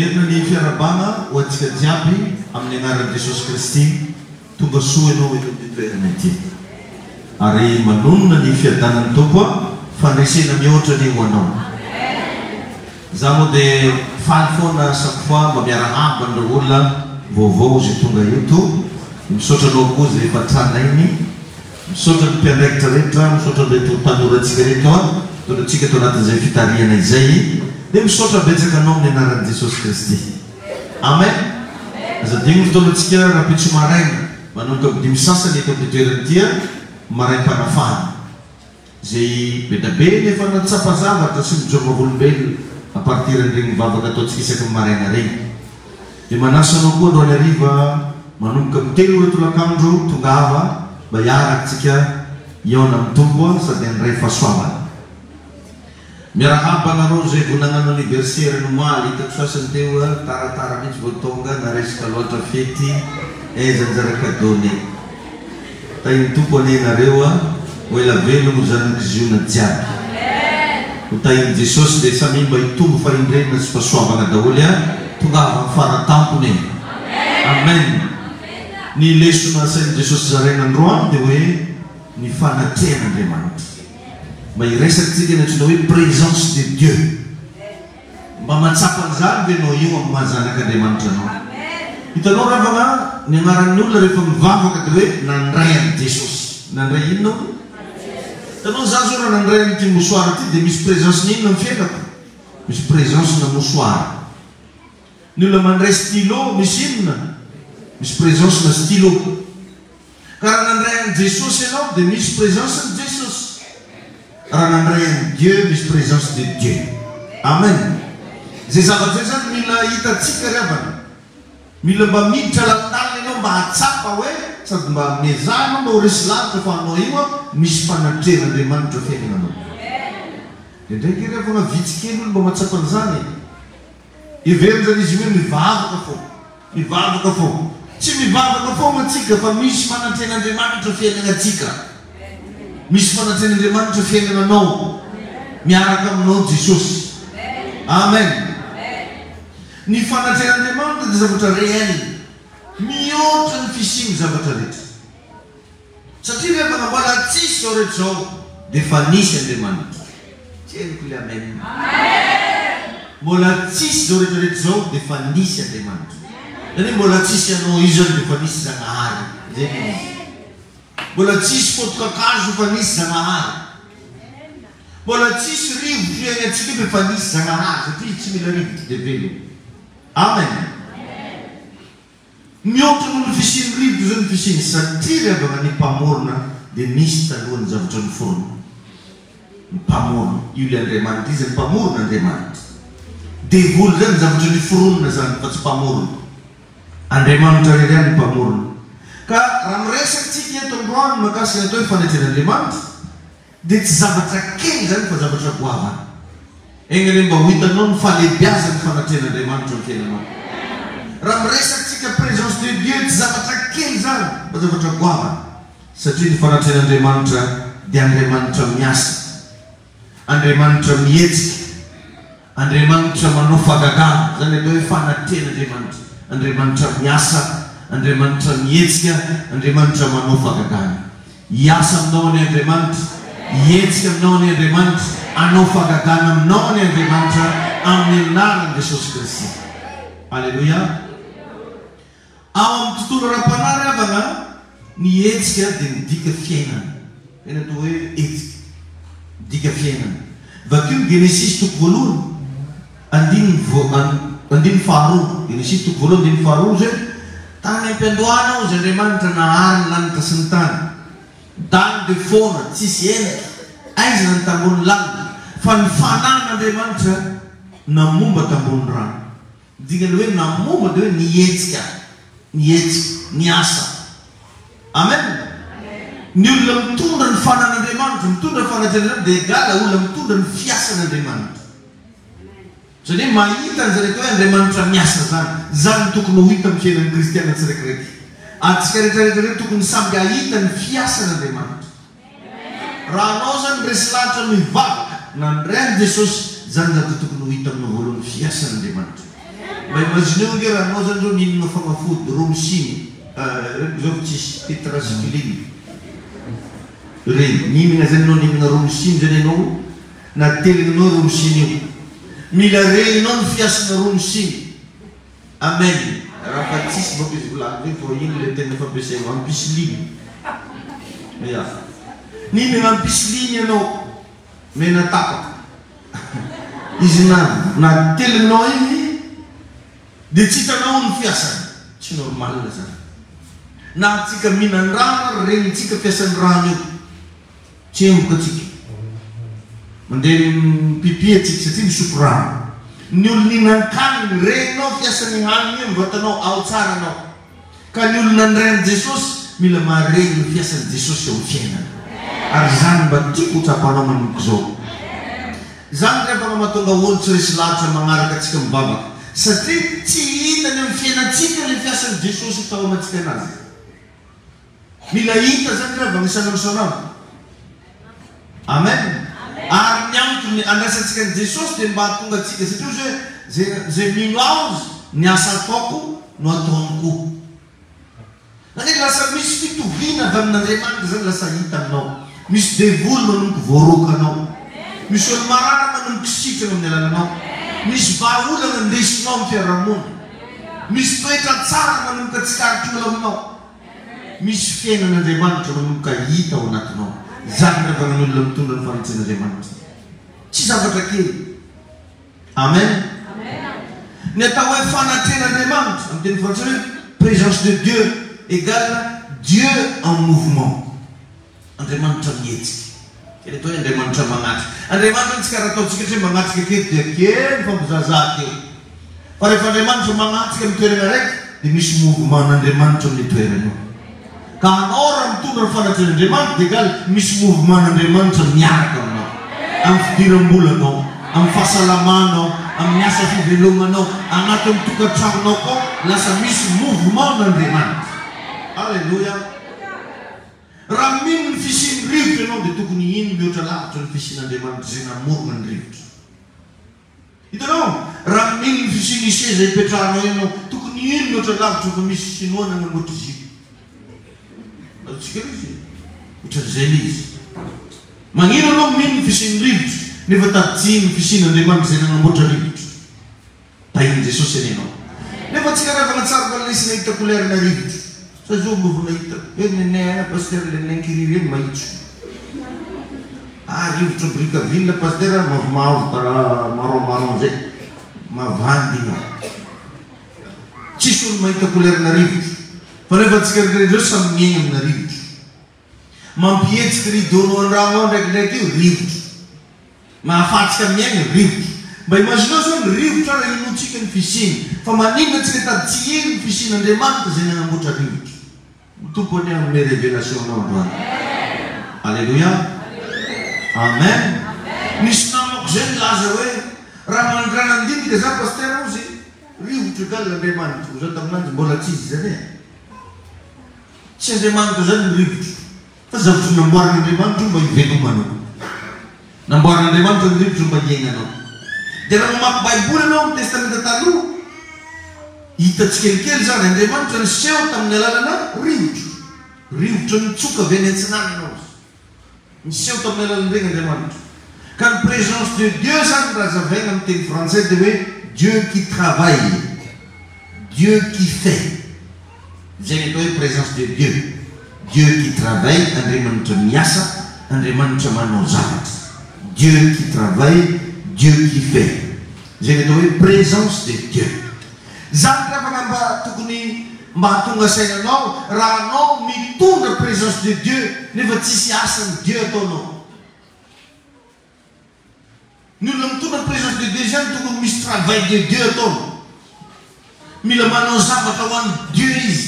Mamerina ny fiarahabana ho antsika jiaby amin'ny anaran'i Jesosy Kristy. Tonga soa ianao eto amin'ity toerana ity. Ary manonona ny fiadanan'ny Tompo aho, fandresena mihoatra anie ho anao. Za moa dia faly foana chaque fois mba miarahaba an'ireo olona vaovao izay tonga eto. Misaotra anao koa izay efa tranainy. Misaotra ny mpiandraikitra rehetra, misaotra an'ireto tanorantsika ireto nitondra antsika tao anatin'izay fitarihana izay. Dia misaotra betsaka anao amin'ny anaran'i Jesosy Kristy. Amen! Aza adino ny fotoanantsika rahampitso maraina, manomboka amin'ny dimy sasany eto amin'ity toerana ity, maraim-panafahana. Izay be da be ny efa nahatsapa zavatra sy mijoro vavolombelona à partir an'ireny vavaka ataontsika isaky ny maraina ireny. Dia manasa anao koa androany hariva manomboka amin'ny telo ora tolakandro tongava mba hiaraka tsika hihaona amin'ny Tompo sady handray fahasoavana. Miarahaba anareo izay vao nagnano anniversaire ny omaly, hitako sasany teo taratara mihitsy vao tonga, naresaka loatra fety, aiza anjara cadeau ne. Tahin'ny Tompo anie nareo a, ho ela velogno zanak'i Ziona jiaby. Ho tahin'i Jesosy dia samia mba hitombo fahendrena sy fahasoavagna daholo a, tongava amin'ny faratampony e. Amen. Ny lesona asain'i Jesosy zaraina androany dia hoe ny fanatrehan'Andriamanitra. Mba hiresakantsika ny antsoina hoe présence de Dieu. Mba mahatsapa an'izany ve ianao io amin'ny maha zanak'Andriamanitra anao? Hitanao ravana ny anaran'ny olona rehefa mivavaka dia hoe nandray an'i Jesosy. Nandray inona hono? Hitanao za zao raha nandray an'ity mouchoir ity dia misy présence-ny inona amin'ny fiainako? Misy présence-na mouchoir. Ny olona mandray stylo misy inona? Misy présence-na stylo. Ka raha nandray an'i Jesosy ianao dia misy présence-n'i Jesosy. Raha nandray an'i Dieu misy présence de Dieu. Amen. Izay zavatra izay izany mila hitantsika ry havana. Mila mba miditra lalindalina ianao mba hahatsapa hoe sady mba miezaha ianao mba ho resy lahatra fa anao io misy fanatrehan'Andriamanitra fiainananao. Indraindray ange ry havana vitsy kely olo mba mahatsapa an'izany e. Heveriny zany izy io hoe mivavaka foana. Mivavaka foana. Tsy mivavaka foana tsika fa misy fanatrehan'Andriamanitra fiainana tsika. Misy fanatrehan'Andriamanitra fiainana anao. Miaraka aminao Jesosy. Amen. Ny fanatrehan'Andriamanitra dia zavatra réel. Mihoatra ny fisian'ny zavatra rehetra. Satria rehefa mbola tsisy zao rehetra zao dia efa nisy Andriamanitra. Tsy henoko le amen. Mbola tsisy zao rehetra rehetra zao dia efa nisy Andriamanitra. Zany hoe mbola tsisy anao io zany dia efa nisy Zagnahary. Zay le izy. Mbola tsisy foto-kakazo efa nisy Zagnahary. Mbola tsisy rivotra iainantsika io efa nisy Zagnahary satria izy tsy mila rivotra dia velona. Amen. Mihoatra noho ny fisian'ny rivotra izao ny fisian'ny satria ry havana ny Mpamorona dia nisy talohan'ny zavatra noforona. Ny Mpamorona. Io ilay Andriamanitra. Iza ny Mpamorona? Andriamanitra. Devoly izany zavatra noforonina izany fa tsy Mpamorona. Andriamanitra irery ihany ny Mpamorona. Ka raha miresaka tsika eto androany mahakasika ny atao hoe fanetren'Andriamanitra Dia tsy zavatra kely izany fa zavatra goavana. Enga anie mba ho hitanao ny fahalehibiazan'ny fanatrehan'Andriamanitra amin'ny fiainanao. Raha miresaka tsika présence de Dieu tsy zavatra kely izany fa zavatra goavana. Satria ny fanatrehan'Andriamanitra dia Andriamanitra miasa. Andriamanitra mihetsika. Andriamanitra manao fahagagana, izany atao hoe fanatrehan'Andriamanitra. Andriamanitra miasa, Andriamanitra mihetsika, Andriamanitra manao fahagagana. Hiasa aminao anie Andriamanitra, hihetsika aminao anie Andriamanitra, hanao fahagagana aminao anie Andriamanitra amin'ny anaran'i Jesosy Kristy. Aleloia. Ao amin'ny tontolo ara-panahy ry havana, ny hetsika dia midika fiainana. Izay no atao hoe hetsika. Midika fiainana. Vakio ny Genesisy toko voalohany, andininy andininy faharoa. Genesisy toko voalohany andininy faharoa izay hoe, Tany am-piandohana hozy Andriamanitra nahary ny lanitra sy ny tany. Ny tany dia foana, tsisy endrika, aizina ny tambony lalina, fa ny fanan'Andriamanitra namomba tambony rano. Ny dikan'ilay hoe namoha dia hoe nihetsika, nihetsika, niasa. Amen! Ny olona mitondra ny fanan'Andriamanitra, mitondra ny fanatrehan'Andriamanitra dia égal olona mitondra ny fiasan'Andriamanitra. Izany hoe mahita an'izany atao hoe Andriamanitra miasa izany. Izany no tokony ho hita amin'ny fiainan'ny kristiana tsiraikiraiky. Antsika rehetra rehetra ireo tokony samby hahita ny fiasan'Andriamanitra. Raha anao zany resy lahatra mivavaka nandray an'i Jesosy zany zavatra tokony ho hita aminao voalohany fiasan'Andriamanitra. Mba imagineo ange raha anao zany zao nihinana fagnafody romsiny, reny zao fa tsisy, tetracycline reny, nihinana zany anao, nihinana romsiny zany anao, natelinao romsiny io. Mila regninao ny fiasana romsiny. Amen! Raha fa tsisy manko izy volany zay vao iny le tena fampiasaina ampicilline. Ya. Nihinana ampicilline ianao, mena tapaka. Izy na natelinao iny dia tsy hitanao ny fiasany. Tsy normal zany. Na antsika mihinan-drano ary regnintsika fiasan'ny rano io. Tsemboka tsika. Mandeha mi-pipi atsika satria misotro rano. Ny olona nihinan-kaniny, regninao fiasan'ny haniny io ny vatanao, ao tsara anao. Ka ny olona nandray an'i Jesosy, mila maharegny ny fiasan'i Jesosy eo amin'ny fiainany. Ary izany mba tiako ho tsapanao manomboka izao. Izany ry havana mahatonga olo tsy resy lahatra magnaraka antsika mivavaka. Satria tsy hitany amin'ny fiainantsika ilay fiasan'i Jesosy itaomantsika anazy. Mila hita zany ry havana isan'andro isan'andro. Amen. Ary ny antony andraisantsika an'i Jesosy dia mba hahatonga antsika, satria hozy hoe zay zay mino Azy ny asa ataoko no ataony koa. Zany hoe lasa misy fitoviana avy amin'Andriamanitra zany lasa hita aminao. Misy devoly manomboka voaroaka anao. Misy olo marary manomboka sitrana amin'ny alalanao. Misy vahaolana indesinao amin'ny fiarahamonina. Misy toetra tsara manomboka tsikaritr'olo aminao. Misy fiainan'Andriamanitra manomboka hita ao anatinao. Izany ny ravana ny olona mitondra ny fanintsian'Andriamanitra. Tsy zavatra kely. Amen. Ny atao hoe fanatrehan'Andriamanitra, amin'ny teny frantsay hoe présence de Dieu égale Dieu en mouvement. Andriamanitra mihetsika. Izay atao hoe Andriamanitra manatrika. Andriamanitra tsy karaha ataontsika hoe manatrika kely dia kely mifampizahazaha kely. Fa rehefa Andriamanitra manatrika amin'ny toerana araiky dia misy mouvement an'Andriamanitra amin'io toerana io. Ka anao raha mitondra ny fanatrehan'Andriamanitra dia egal misy mouvement an'Andriamanitra miaraka aminao. Amin'ny fidiram-bolanao, amin'ny fahasalamanao, amin'ny asa fivelomanao, anatin'ny tokantranonao koa lasa misy mouvement an'Andriamanitra. Alléluia. Raha mino ny fisian'ny rivotra ianao dia tokony hino mihoatra lavitra ny fisian'Andriamanitra izay namorona ny rivotra. Hitanao? Raha mino ny fisian'io seza ipetrahanao io ianao, tokony hino mihoatra lavitra fa misy Sinoa nanamboatra izy io. Azontsika ilay izy e? Ohatran'izay ilay izy. Magnino ianao mino ny fisian'ny rivotra nefa tady tsy hino ny fisian'Andriamanitra izay nanamboatra rivotra? Tahin'i Jesosy anie ianao. Nefa tsy karazana tsara fa lesy nahita couleur na rivotra. Sa zao mba vao nahita hoe nenay any pasteur le nenkiry ireny mahitso. Ah rivotra Brickaville pasteur mavomavo karaha marron marron zay. Mavandy io. Tsisy olo mahita couleur na rivotra. Fa nefa antsika rehetra ireo samy miaigna amina rivotra. Mampihetsiky rideau-nao an-drano ao ndraikindraiky io rivotra. Mahafahantsika miaina rivotra. Mba imagineo zao ny rivotra ary inoantsika ny fisiany. Fa maninona tsika tady tsy hino ny fisian'Andriamanitra izay nanamboatra rivotra. Ny Tompo anie hanome révélation anao androany. Alléluia. Amen. Nisy namako zay nilaza hoe raha mandra nandinika za pasteur ozy rivotra egal Andriamanitra. Hoy za taminanjy mbola tsy izy zany e. Tsy Andriamanitra zany ny rivotra. Fa zavatra namboarin'Andriamanitra io mba hivelomanao. Namboarin'Andriamanitra ny rivotra mba hiainanao. Dia raha mamaky Baiboly ianao amin'ny Testamenta Taloha, hita tsikelikely izany, Andriamanitra niseho tamin'ny alalana rivotra. Rivotra nitsoka avy any atsinanana hozy. Niseho tamin'ny alalan'ireny Andriamanitra. Ka ny présence de Dieu izany raha hazavaina amin'ny teny frantsay dia hoe Dieu qui travaille, Dieu qui fait. Izay ny atao hoe présence de Dieu. Dieu qui travaille, Andriamanitra miasa, Andriamanitra manao zavatra. Dieu qui travaille, Dieu qui fait. Izay ny atao hoe présence de Dieu. Izany ry havana mba tokony mba hahatonga saina anao raha anao mitondra présence de Dieu nefa tsisy asan'i Dieu ataonao. Ny olona mitondra présence de Dieu izany tokony misy travail de Dieu ataony. Mila manao zavatra ho an'i Dieu izy.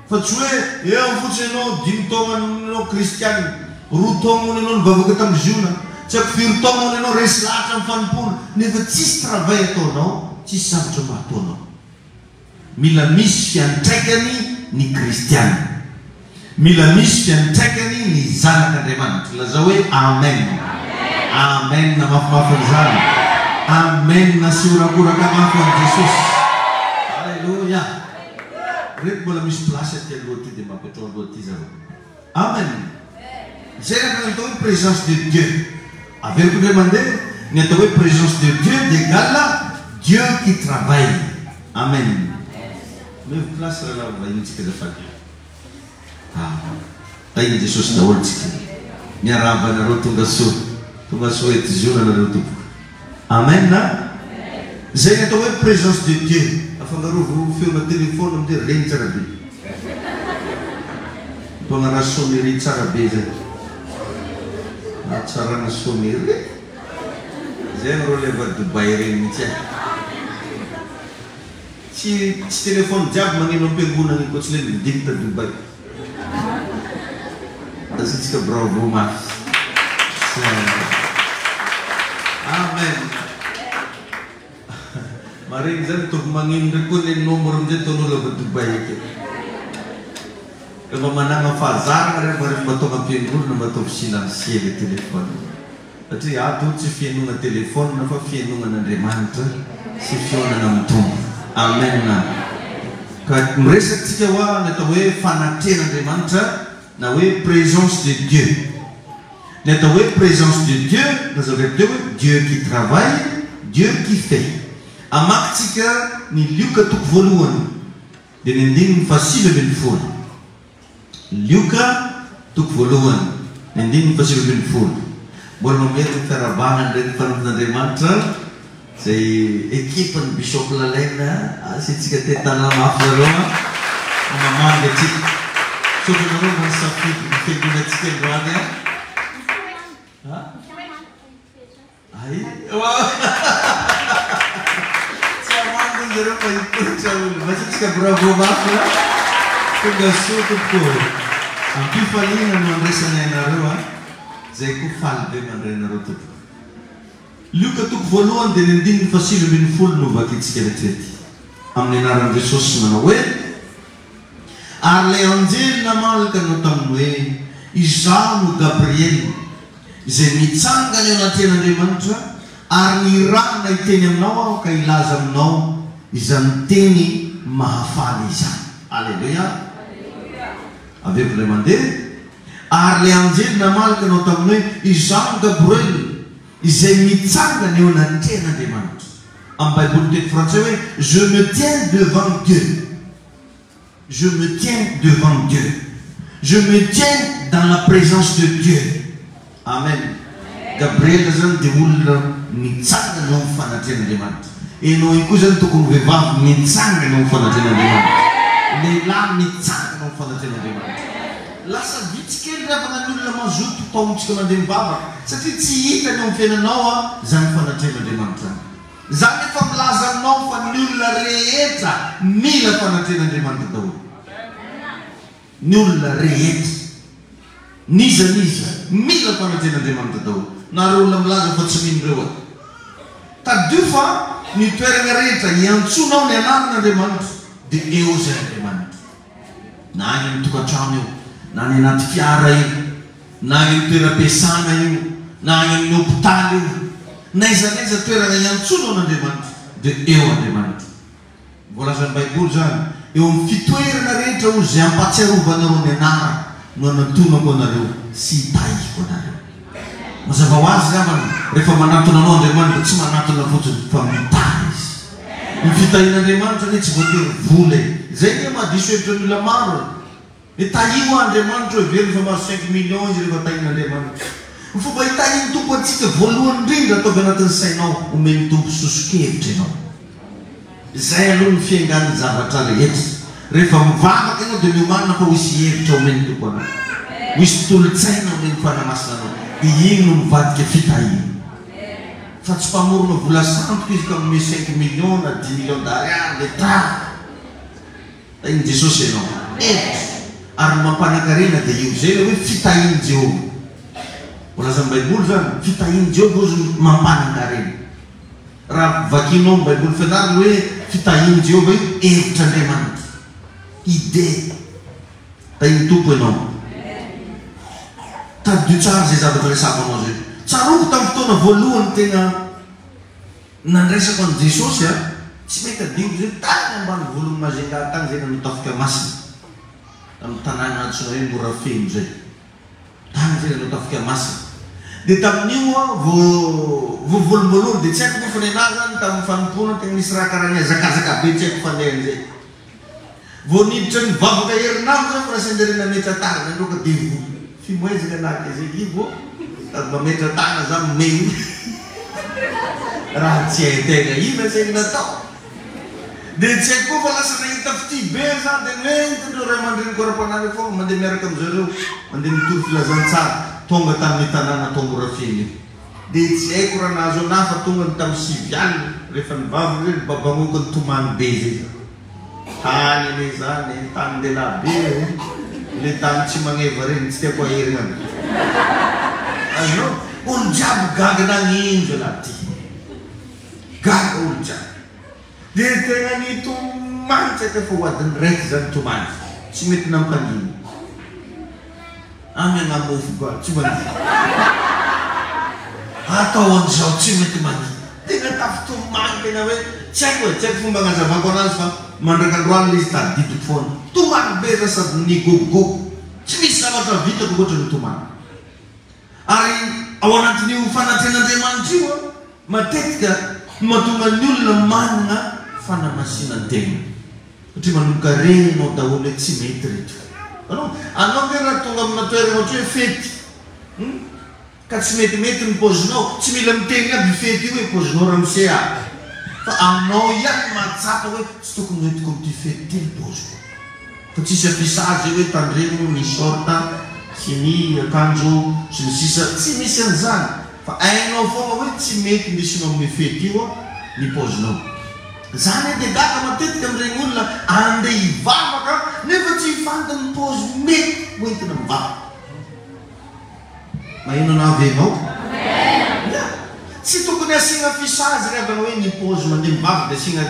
Fa tsy hoe eo fotsiny ianao dimy taona ianao kristiana, roa taona hono ianao nivavaka tamin'ny ziona, tsy haiko firy taona hono ianao resy lahatra amin'ny fanompoana, nefa tsisy travail ataonao, tsisy zavatra mba ataonao. Mila misy fiantraikany ny kristiana. Mila misy fiantraikany ny zanak'Andriamanitra. Lazao hoe Amen. Amen mafimafy an'izany. Amen sy horakoraka mafy ho an'i Jesosy. Reto mbola misy place aty aloha aty dia mba apetrao aloha aty zareo. Amen. Izay ilay atao hoe présence de Dieu. Averiko indray mandeha, ny atao hoe présence de Dieu dia égal à Dieu qui travaille. Amen. Omevo place rahalahy vahintsika azafady. Ah. Tahin'i Jesosy daholo tsika. Miarahaba anareo tonga soa. Tonga soa eto Ziona nareo tompoko. Amen a! Zay ny atao hoe présence de Dieu. Afangarovo feona téléphone amizay regny tsara be. Ampanaraha sonnerie tsara be zay. Hatsarana sonnerie. Zay ny rôle avy a Dubaï regny mihitsy e. Tsy tsy téléphone jiaby magneno am-piangonana iny koa tsy le nividigny ta Dubaï. Asiantsika bravo mafy. Amen. Maregny zany mitovy magneno ndraiky koa le nombre amizay ataon'olo avy a Dubaï aty. Mba managna fahazaragna re mba refa mba tonga am-piangonana mba ataovy silencieux le téléphone. Satria ato tsy fihainoana téléphone fa fihainoana an'Andriamanitra sy fihaonana amin'ny Tompo. Amen. Ka miresaka tsika hoa ny atao hoe fanatrehan'Andriamanitra na hoe présence de Dieu. Ny atao hoe présence de Dieu nazavaiko teo hoe Dieu qui travaille, Dieu qui fait. Hamaky tsika ny Lioka toko voalohany dia ny andininy faha-19. Lioka, toko voalohany, ny andininy faha-19. Mbola mamerina ny fiarahabana an'ireto mpanompon'Andriamanitra izay ekipan'ny Bishop Lalaina, asiantsika te-tanana mafy zareo an, mamangy antsika. Misaotra anareo mba nisafidy ny fiangonantsika androany an. Ay Tsy hamangy hoy zareo fa hipoitra hono. Masiantsika bravo mafy a. Tonga soa tompoko ô. Am-pifaliana no andraisanay anareo a. Zay koa faly be mandray anareo tompoko. Lioka toko voalohany dia ny andininy faha-19 no vakintsika vetivety. Amin'ny anaran'i Jesosy manao hoe. Ary ilay anjely namaly ka nanao taminy hoe, Izaho no Gabriela, izay mitsangana eo anatrehan'Andriamanitra, ary nirahina hiteny aminao aho ka hilaza aminao izany teny mahafaly izany. Aleloia! Averiko indray mandeha. Ary ilay anjely namaly ka nanao taminy hoe, Izaho no Gabriela, izay mitsangana eo anatrehan'Andriamanitra. Amin'ny Baiboly teny frantsay hoe, Je me tiens devant Dieu. Je me tiens devant Dieu. Je me tiens dans la présence de Dieu. Amen. Gabriela zany dia olona mitsangana eo amin'ny fanatrehan'Andriamanitra. Enao io koa zany tokony ho vehivavy mitsangana eo amin'ny fanatrehan'Andriamanitra. Lehilahy mitsangana eo amin'ny fanatrehan'Andriamanitra. Lasa vitsy kely ry havana ny olona mazoto taomintsika mandeha mivavaka satria tsy hitany eo amin'ny fiainanao izany fanatrehan'Andriamanitra izany. Za nefa milaza aminao fa ny olona rehetra mila fanatrehan'Andriamanitra daholo. Ny olona rehetra. N'iza n'iza mila fanatrehan'Andriamanitra daholo. Na ireo olona milaza fa tsy mino ireo aza. Tadidio fa ny toerana rehetra iantsoanao ny anaran'Andriamanitra dia eo izay Andriamanitra. Na any amin'ny tokantrano io, na any anaty fiara io, na any amin'ny toeram-piasana io, na any amin'ny hopitaly io, n'aiza n'aiza toerana iantsoana an'Andriamanitra, dia eo Andriamanitra. Voalazan'ny Baiboly izany, Eo amin'ny fitoerana rehetra, hoy Izy, izay ampahatsiarovanareo ny anarako, no hanantonako anareo sy hitahiko anareo. Mazava ho azy ry havana, rehefa manantona anao Andriamanitra, tsy manantona fotsiny, fa mitahy Izy. Ny fitahian'Andriamanitra anie tsy voatery vola e! Izay anie mahadiso hevitra ny olona maro e! Hoe tahio aho Andriamanitra ô, heveriny fa mahazo cinq millions izy rehefa tahian'Andriamanitra. Ny fomba hitahian'ny Tompo antsika voalohany indrindra ataovy anatin'ny sainao, omen'ny Tompo soso-kevitra ianao. Izay aloha ny fiaingan'ny zavatra rehetra. Rehefa mivavaka ianao dia miomàna fa ho hisy hevitra omen'ny Tompo anao. Ho hisy tolo-tsaina omen'ny Fanahy Masina anao. Dia iny no mivadika fitahiana. Fa tsy mpamorona vola sandoka izy ka manome cinq millions na dix millions d'ariary dia tara. Tahin'i Jesosy ianao. Hevitra. Ary ny mampanankarena dia io. Izay ilay hoe fitahian'i Jehovah. Voalazan'ny Baiboly izany. Fitahian'i Jehovah hozy no mampanankarena. Raha vakianao amin'ny Baiboly fianarana hoe fitahian'i Jehovah io, hevitr'Andriamanitra. Idée. Tahin'ny Tompo ianao. Tadidio tsara izay zavatra resahako anao izay. Tsaroako tamin'ny fotoana voalohany tena nandraisako an'i Jesosy a. Tsy mety adinoko izay tany ambanivolon'i Majunga tany izay nanao tafika masina. Tamin'ny tanàna antsoina hoe Morafeno izay. Tany izay nanao tafika masina. Dia tamin'io aho vao vao voalohany dia tsy haiko moa fa nenaha izany tamin'ny fanompoana tegna nisy raha karaha nihazakazaka be tsy haiko fandehan'izay. Vao niditra nivavaka herinandro za fa sendra re nametra tanana nandroaka devoly. Fimohezana naka izay io vao sady mametra tanana za mimeno raha tsy hain-tegna ino asainy natao. Dia tsy haiko koa fa lasa nahita fitia be za dia noentin-dreo ray aman-dreniko ara-panahy reo foagna mandeha miaraka amin-jareo mandeha mitory filazantsara tonga tamin'ny tanàna tao Morafeno io. Dia tsy haiko raha nahazo anah fa tonga ny tamin'ny 9 alina rehefa nivavaka zay nibabangoka nitomany be zay za. Tany anie zany e, tanin-dehilahy be e, le tany tsy magneva regny tsy tiako aherigna aby. Azonao? Olo jiaby gaga nagnino zalahy ty. Gaga olo jiaby. Dia tegna nitomany tsy haiko efa ho adiny raiky za nitomany. Tsy mety nampangina. Amiagna mofo ba tsy mandihy. Atao an'izao tsy mety mandihy. Tena tafitomany tena hoe tsy haiko e, tsy haiko fomba agnazavako anazy fa mandrak'androany le izy tadidiko foana. Tomany be za sady nigogogogo. Tsy misy zavatra vitako ankoatra ny tomany. Ary ao anatin'io fanatrehan'Andriamanitra io an, matetika no mahatonga ny olona manana fanamasinan-tena. Satria manomboka renao daholo hoe tsy mety reto. Anao, anao ve raha tonga amina toerana ohatra hoe fety, hum, ka tsy metimety ny paozinao, tsy mila miteny aby io fety io hoe paozinao ramose a! Fa anao ihany mahatsapa hoe tsy tokony hoentiko amin'ity fety ity ny paoziko. Fa tsisy affichage hoe tandremo ny short sy ny akanjo sy ny sisa, tsy misy an'izany. Fa hainao foana hoe tsy mety indesinao amin'io fety io ny paozinao. Za anie dia gaga matetika amin'ireny olona andeha hivavaka nefa tsy fantany ny paozy mety ho entina mivavaka. Maheno anah ve ianao? Ya! Tsy tokony asiana fisazy ry havana hoe ny paozy mandeha mivavaka dia asiana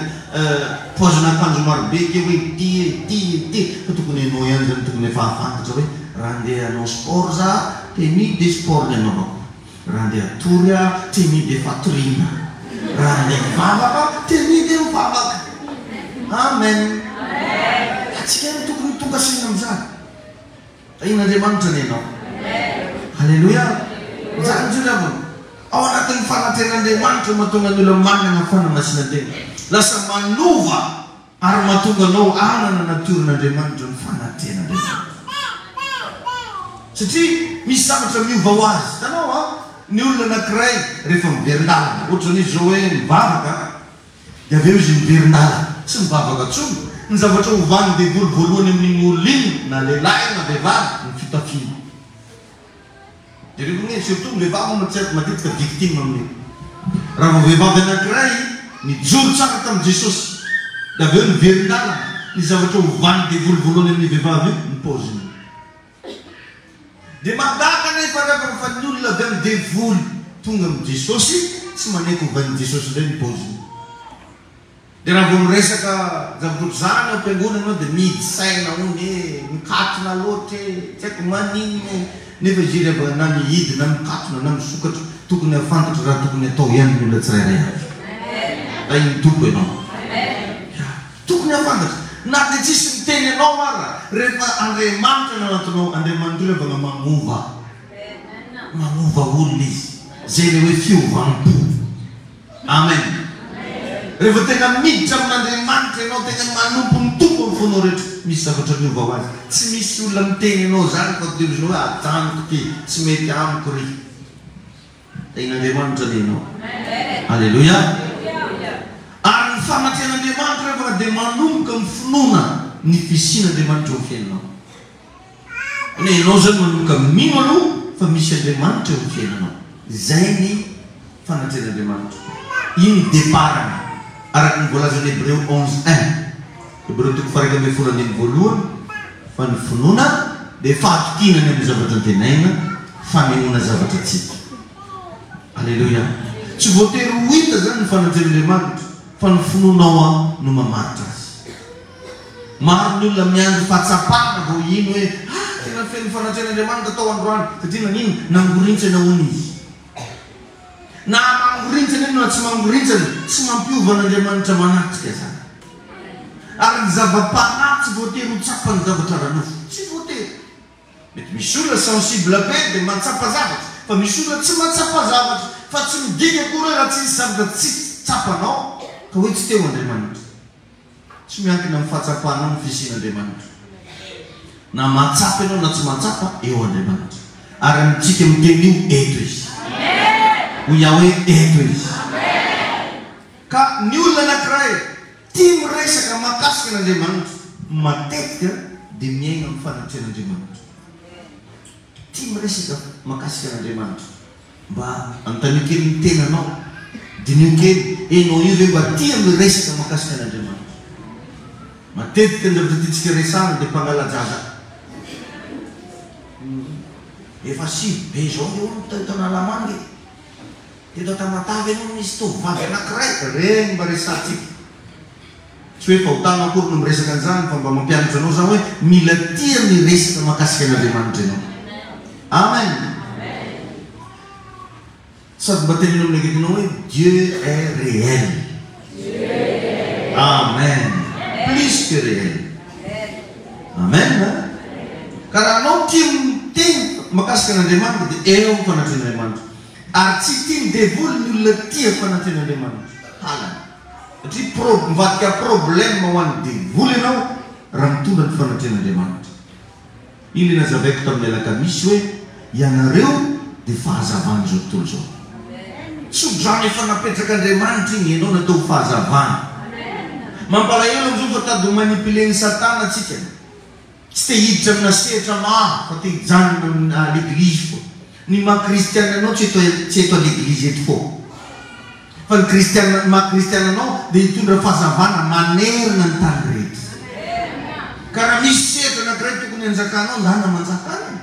paozina akanjo marobe ke hoe ity e, ity e, ity e, fa tokony ianao ihany zany tokony efa hahafantatra hoe raha andeha hanao sport za tenue de sport ny anaovako. Raha andeha hatory aho, tenue de fatoriana. Raha andeha hivavaka aho, tenue de mivavaka. Amen. Antsika ihany tokony ho tonga saina amin'izany. Tahian'Andriamanitra anie ianao. Aleloia. Izany indrindra ry havana. Ao anatin'ny fanatrehan'Andriamanitra no mahatonga ny olona manana fanamasinan-tena. Lasa manova. Ary mahatonga anao hanana natiorin'Andriamanitra ny fananten'Andriamanitra. Satria misy zavatra miova ho azy. Hitanao an, ny olona anankiray rehefa miverin-dalana, ohatrany izy izao hoe mivavaka, dia avy eo izy miverin-dalana, tsy mivavaka intsony, ny zavatra ovan'ny devoly voalohany amin'iny olona iny, na lehilahy io na vehivavy, ny fitafiana. Jereo anie, surtout ny vehivavy moa tsy haiko matetika victime amin'io. Raha vao vehivavy anankiray nijoro tsara tamin'i Jesosy, dia avy eo niverin-dalana, ny zavatra ovan'ny devoly voalohany amin'io vehivavy io, ny paoziny. Dia mahagaga anefa ry havana fa ny olona avy amin'ny devoly tonga amin'i Jesosy, tsy manaiky hovan'i Jesosy indray ny paoziny. Dia raha vao miresaka zavatra ohatr'izany ao am-piangonana ianao dia mihidy saina hono e, mikatona loatra e, tsy haiko maninona e, nefa izy io rehefa na mihidy na mikatona na misokatra tokony hahafantatra raha tokony atao ihany ny olona tsirairay avy. Tahin'ny Tompo ianao. Ya, tokony hahafantatra. Na dia tsisy miteny anao ara, rehefa Andriamanitra no anatinao, Andriamanitra io rehefa manova. Manova olona Izy. Izay ilay hoe fiovam-po. Amen. Rehefa tena miditra amin'Andriamanitra ianao, tena manompo ny Tompo amin'ny fonao rehetra, misy zavatra miova ho azy. Tsy misy olona miteny anao izany fa dia ozy hoe ajanoko ity, tsy mety amiko ry. Tahin'Andriamanitra anie ianao. Aleloia. Ary ny fanatrehan'Andriamanitra rehefa dia manomboka amin'ny finoana ny fisian'Andriamanitra eo amin'ny fiainanao. Ny ianao izany manomboka mino aloha fa misy Andriamanitra eo amin'ny fiainanao. Izay ny fanatrehan'Andriamanitra. Iny ny départ-ny. Araka ny voalazan'ny Hebreo 11 un. Hebreo toko faha 11 andininy voalohany, fa ny finoana dia fahatokiana ny amin'ny zavatra antenaina, fanehoana zavatra tsy hita. Aleloia. Tsy voatery ho hita izany ny fanatrehan'Andriamanitra, fa ny finoanao no mamaritra azy. Maro ny olona miandry fahatsapana vao hino hoe ah tena feno fanatrehan'Andriamanitra tao androany satria naninona? Nangorintsana hono izy. Na mangorintsana io na tsy mangorintsana, tsy mampiova an'Andriamanitra manatrika izany. Ary ny zava-panahy tsy voatery ho tsapan'ny zavatra ara-nofo. Tsy voatery. Mety misy olona sensible be dia mahatsapa zavatra, fa misy olona tsy mahatsapa zavatra. Fa tsy midika akory hoe raha tsy nisy zavatra tsy tsapanao ka hoe tsy teo Andriamanitra. Tsy miankina amin'ny fahatsapanao ny fisian'Andriamanitra. Na mahatsapa ianao na tsy mahatsapa, eo Andriamanitra. Ary amintsika miteny io, eto Izy. Hoy aho hoe, eto Izy. Ka ny olona anankiray tia miresaka mahakasika an'Andriamanitra, matetika dia miaina amin'ny fanatrehan'Andriamanitra. Tia miresaka mahakasika an'Andriamanitra. Mba anontanio kely ny tenanao. Diniho kely, enao io ve mba tia miresaka mahakasika an'Andriamanitra? Matetika ny zavatra tiantsika resahana dia mpangala-jaza. Efa sivy be izao ve hono teto Analamanga e? Teto Tamatave hono nisy tovovavy anankiray. Ireny mba resahantsika. Tsy hoe fahotana akory no miresaka an'izany fa mba mampianatra anao za hoe mila tia miresaka mahakasika an'Andriamanitra ianao. Amen! Sady mba teneno amin'ny akaikinao hoe Dieu est réel. Amen! Plus que réel. Amen! Ka raha anao tia miteny mahakasika an'Andriamanitra dia eo ny fanatrehan'Andriamanitra. Ary tsy tian'ny devoly ny olona tia fanatrehan'Andriamanitra. Halany. Satria pro, mivadika problème ho an'ny devoly ianao raha mitondra ny fanatrehan'Andriamanitra. Iny ilay nazavaiko tamin'ny alakamisy hoe ianareo dia fahazavan'izao tontolo izao. Tsodrano efa napetrak'Andriamanitra iny, ianao natao ho fahazavana. Mampalahelo amin'izao fa tady ho manipuler-n'i Satana tsika. Tsy te hiditra amina sehatra maro fa te hijanona amina à l'église foana. Ny maha kristiana anao tsy eto tsy eto à l'église eto foana. Fa ny kristiana ny maha kristiana anao dia hitondra fahazavana manerana ny tany rehetra. Ka raha misy sehatra anankiray tokony hanjakanao ndana manjaka any.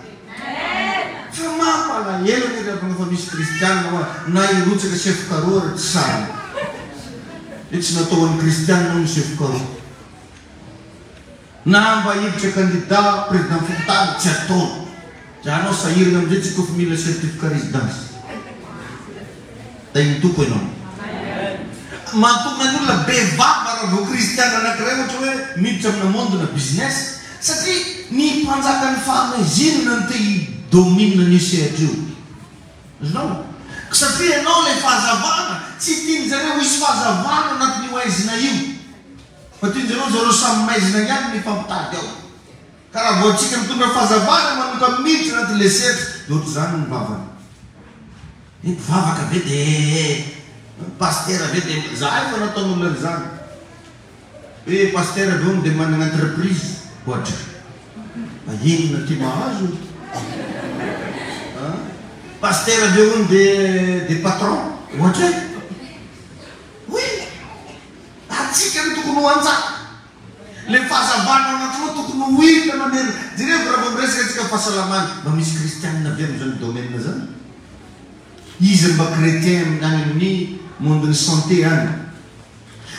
Fa mampalahelo anie ry havana fa misy kristiana hoa na hirotsaka chef carreau ary tsy sahy. Hoe tsy natao ho an'ny kristiana hono chef carreau. Na mba hiditra candidat président fokontany tsy ataony. Za anao sahirana amizay tsy kofy mila certificat résidence. Tahin'ny Tompo ianao. Mahatonga ny olona be vava raha vao kristiana anakiray ohatra hoe miditra amina monde na business satria ny mpanjakan'ny fahamaizinana no te hi domine an'io sehatra io. Azonao? Satria ianao ilay fahazavana, tsy tian'izareo hisy fahazavana anatin'io haizina io. Fa tianjareo zareo samy maizina ihany no hifampitady ao. Ka raha vao antsika mitondra fahazavana manomboka miditra anatin'ilay sehatra dia ohatr'izany ny vavany. Ny mpivavaka ve dia pasitera ve dia za efa nataon'olona an'izany. Hoe pasitera ve hono dia manana entreprise? Ohatra. Fa inona ty mahazo? An? Pasitera ve hono dia dia patron? Ohatra e. Oui. Antsika no tokony ho anjara. Le fahazavana ao anatinao tokony ho hita manerana. Jerevo raha vao miresaka antsika fahasalamana, mba misy kristianina ve amin'izany domaine zany? Iza no mba chretien amin'ny any amin'ny monde ny santé any?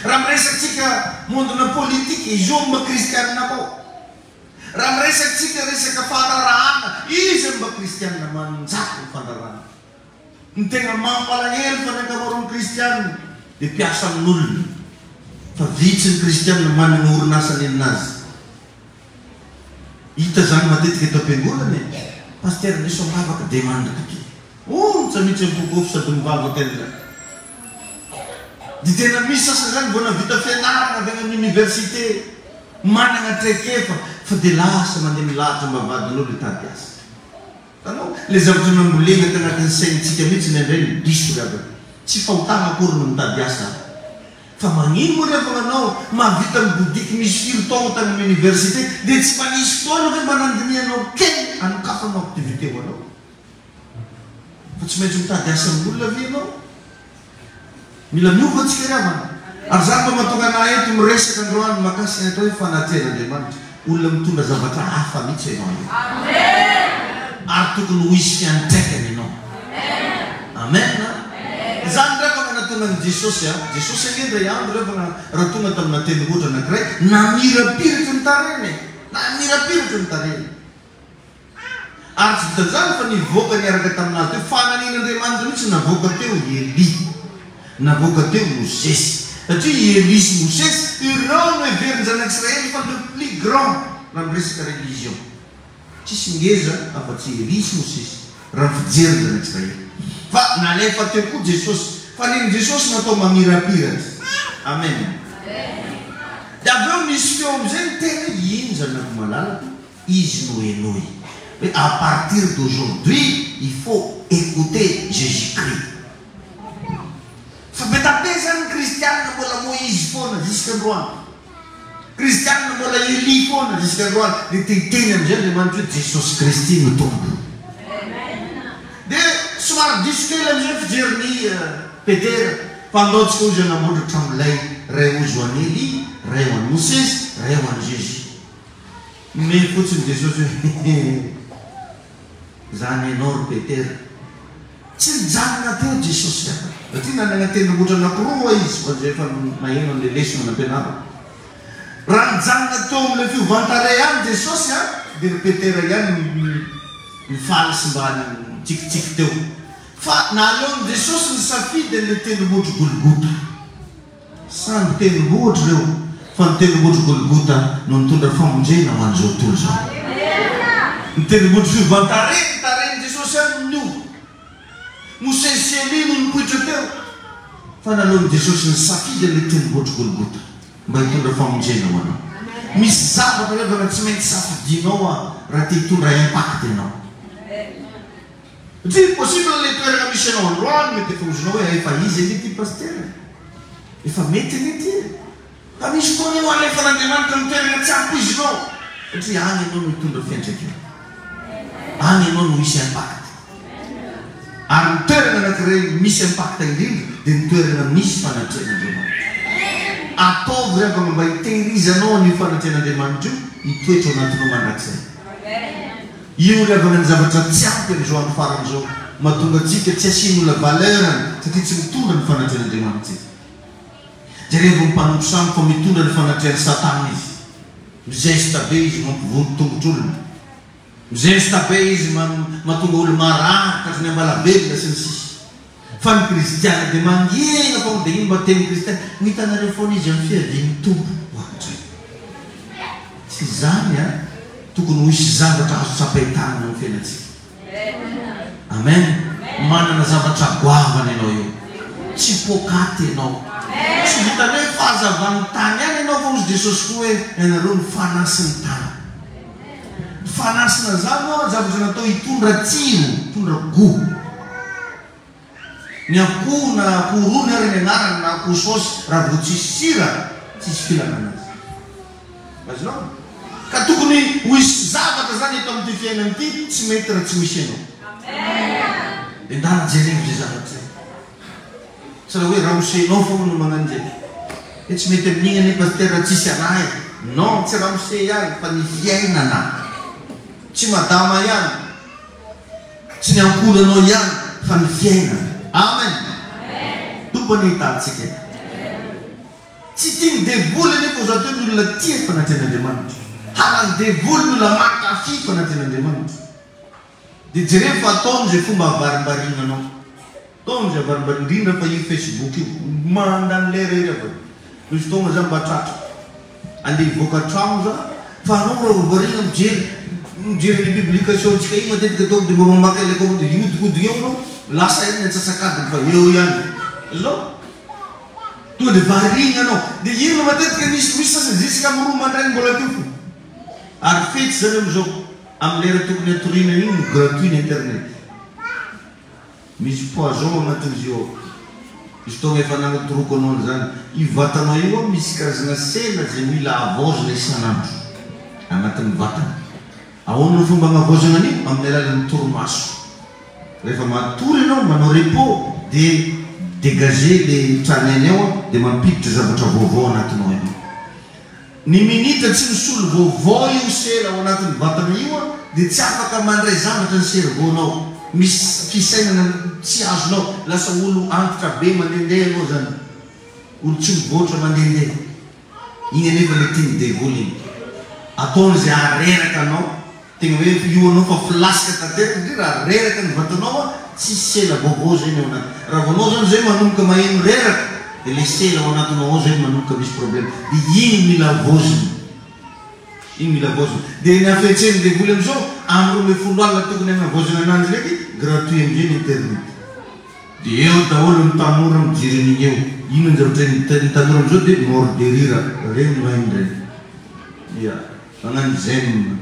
Raha miresaka tsika monde na politique, izy io mba kristianina koa. Raha miresaka tsika resaka fandrarahana, iza no mba kristianina manjaka ny fandrarahana? Ny tena mampalahelo fa ny ankamaroan'ny kristiana dia mpiasa amin'olona, fa vitsy ny kristiana manana orinasa neninazy. Hita izany matetika eto am-piangonana e! Pasitera ndeso am-bavaka dia mandry koa. Ontsa mihitsy ny fokofo sady mivavaka an'izany. Dia tena misy sasany izany vao nahavita fianarana avy any amin'ny université, manana traikefa fa dia lasa mandeha milahatra am-bavahadin'olo hitady asa. Hitanao? Ilay zavatra nambolena tanatin'ny saintsika mihitsy indraindray no diso ry havana. Tsy fahotana akory ny mitady asa an. Fa magnino moa ry havana anao mahavita mibodiky misy firy taogno tany amin'ny université dia tsy mba nisy fotoana ve mba nandinihanao kely hanokafanao activité ho anao? Fa tsy maintsy mitady asa amin'olona ve ianao? Mila miova tsika ry havana. Ary zany no mahatonga anah eto miresaka androany mahakasika ny atao hoe fanatrehan'Andriamanitra. Olona mitondra zavatra hafa mihitsy ianao io. Ary tokony ho hisy fiantraikany ianao. Amen. Izany ry havana nahatonga an'i Jesosy a. Jesosy ange indray andro ry havana raha tonga tamina tendrombohitra anankiray, namirapiratra ny tarehiny e. Namirapiratra ny tarehiny. Ary tsy vitan'izany fa nivoaka niaraka tamin'azy teo, fananian'Andriamanitra mihitsy navoaka teo i Elia, navoaka teo Mosesy. Satria i Elia sy Mosesy, ireo no heverin'ny zanak'Israely fa le plus grand raha miresaka religion. Tsisy ngeza afa-tsy i Elia sy Mosesy raha ny fijery ny zanak'Israely. Fa nalefa teo koa Jesosy. Fa nen'i Jesosy natao mamirapiratra. Amen. Dia avy eo nisy feo amin'izay niteny hoe iny zanako malalako, izy no henoy. Hoe à partir d'aujourd'hui, il faut écouter Jésus Christ. Fa be da be zany ny kristianina mbola Moizy foana jusqu'androany. Kristianina mbola Elia foana jusqu'androany. Dia te hiteny amin'izay Andriamanitra hoe Jesosy Kristy no Tompo. Dia somary diso kely amin'izay ny fijerin'i Petera. Fa andao tsika hozy hanamboatra tranolay, ray hozy ho an'i Elia, ray ho an'i Mosesy, ray ho an'i Jésus. Mimehy fotsiny Jesosy hoe Zany ianao ry Petera. Tsy nijanona teo Jesosy an! Satria nanana tendrombohitra anankiroa ho'a Izy, ho an'izay efa naheno an'ilay lesona nampianarina. Raha nijanona teo amin'ilay fiovan-tarehy ihany Jesosy an, dia ry Petera ihany no nifaly sy mba nitsikitsiky teo. Fa naleon'i Jesosy nisafidy an'ilay tendrombohitr'i Golgota. Samby tendrombohitra ireo, fa ny tendrombohitr'i Golgota no nitondra famonjena ho an'izao tontolo izao. Ny tendrombohitry fiovan-tarehy, ny tarehin'i Jesosy ihany no niova. Mosesy sy Elia no nipoitra teo, fa naleon'i Jesosy nisafidy an'ilay tendrombohitr'i Golgota mba hitondra famonjena ho anao. Misy zavatra ry havana tsy maintsy safidianao raha te hitondra impact ianao. Satria possible le toerana misy anao androany mety efa ozonao hoe efa izy anie ty pasitera e, efa mety anie ty e, fa misy fotoana io alefan'Andriamanitra amin'ny toerana tsy ampoizinao satria any ianao no hitondra fiantraikana, any ianao no hisy impact, ary ny toerana anankiray misy impact indrindra dia ny toerana misy fanatrehan'Andriamanitra. Ataovy ry havana mba hitehirizanao an'io fanatrehan'Andriamanitra io hitoetra ao anatinao mandrakizay. Io ry havana ny zavatra tsy ampy amin'izao andro farany izao, mahatonga antsika tsy asian'olona valeur-ny satria tsy mitondra ny fanatrehan'Andriamanitra izy. Jerevo ny mpanompo sampy fa mitondra ny fanatrehan'i Satana izy. Mizesta be izy mampivonto tongotr'olona. Mizesta be izy mahatonga olo marary tratry ny ambalabelona sy ny sisa. Fa ny kristiana dia mangina foana dia ino mba teny kristiana? Ho hitanareo foana izy amin'ny fiavian'ny Tompo ohatray. Tsy izany an! Tokony ho hisy zavatra azo tsapain-tanana amin'ny fiainantsika. Amen! Manana zavatra goavana ianao eo. Tsy poakaty ianao. Tsy vitan'ny hoe fahazavan'ny tany ihany ianao fa hozy Jesosy koa hoe ianareo no fanasin'ny tany. Ny fanasina izany ho'a zavatra natao hitondra tsiro, hitondra gout. Ny akoho na akoho rony ary ny anarany na akoho saosy raha vao tsisy sira tsisy filana anazy. Azonao? Ka tokony ho hisy zavatra zany eto amin'ity fiainana ity tsy mety raha tsy misy ianao. Dia ndana jereo izay zavatra izay. Tsy raha hoe ramose-nao foana no magnano izay. Hoe tsy mety amin'igny anie pasitera raha tsisy anah e. Non, tsy ramose ihany fa ny fiainana. Tsy madama ihany. Tsy ny ankohonanao ihany fa ny fiainana. Amen. Tompo anie hitahy antsika e. Tsy tian'ny devoly anefa ho zato eo ny olona tia fanatrehan'Andriamanitra. Halan'ny devoly ny olona mankafy fanatrehan'Andriamanitra. Dia jereo fa ataony izay fomba havarimbariana anao. Ataony izay havarimbariana, indrindra fa io Facebook io. Mandany lera ery avy. Misy fotoagna za mba tratra. Andeha hivoaka tragno za, fa anao raha vao variana mijery, mijery ny publication-tsika iny matetika ataoko dia mba mamaky an'ilay comment dia hiodikodina eo anao, lasa ihany ny antsasak'adiny fa eo ihany. Azonao? Tonga dia variana anao. Dia inona matetika misy, misy sasany jusqu'à amin'ny roa mandraigny mbola teo fo. Ary fetsy zany amin'izao. Amin'ny lera tokony hatoriana iny no gratuit ny internet. Misy poison anatin'izy io ao. Misy fotoagna efa nanatoroko anao an'izany. Io vatanao io ao misy karazana sela izay mila havaozina isan'andro anatin'ny vatana. Ahoana no fomba agnavaozana an'io? Amin'ny alalan'ny torimaso. Rehefa matory ianao, manao repos dia dégager le tranainy ao dia mampiditra zavatra vaovao anatinao ianao. Ny minitra tsy misolo vaovao io sela ao anatin'ny vatana io dia tsy afaka mandray zavatra ny cerveau-nao. Misy fisainana tsy azonao. Lasa olo antitra be mandehandeha ianao zany. Olo tsy mivoatra mandehandeha. Iny anefa ilay tian'ny devoly iny. Ataony izay hahareraka anao. Tegna hoe io anao fa flasque tanteraka satria raha reraka ny vatanao a, tsisy sela vaovao zegny ao anaty. Raha vao anao zany zay manomboka maheno reraka de le sela ao anatinao ao zegny manomboka misy problème. De igny mila havaozina. Igny mila havaozina. De ny hafetsen'ny devoly amizao, amin'ny 12 alina tokony hagnavaozana ananjy ndraiky, gratuit amizay ny internet. De eo daholo ny tanora mijery an'igny eo. Inona ny zavatra ny tanora amizao de mort de rire, regny no hainy regny. Ya. Magnano j'aime,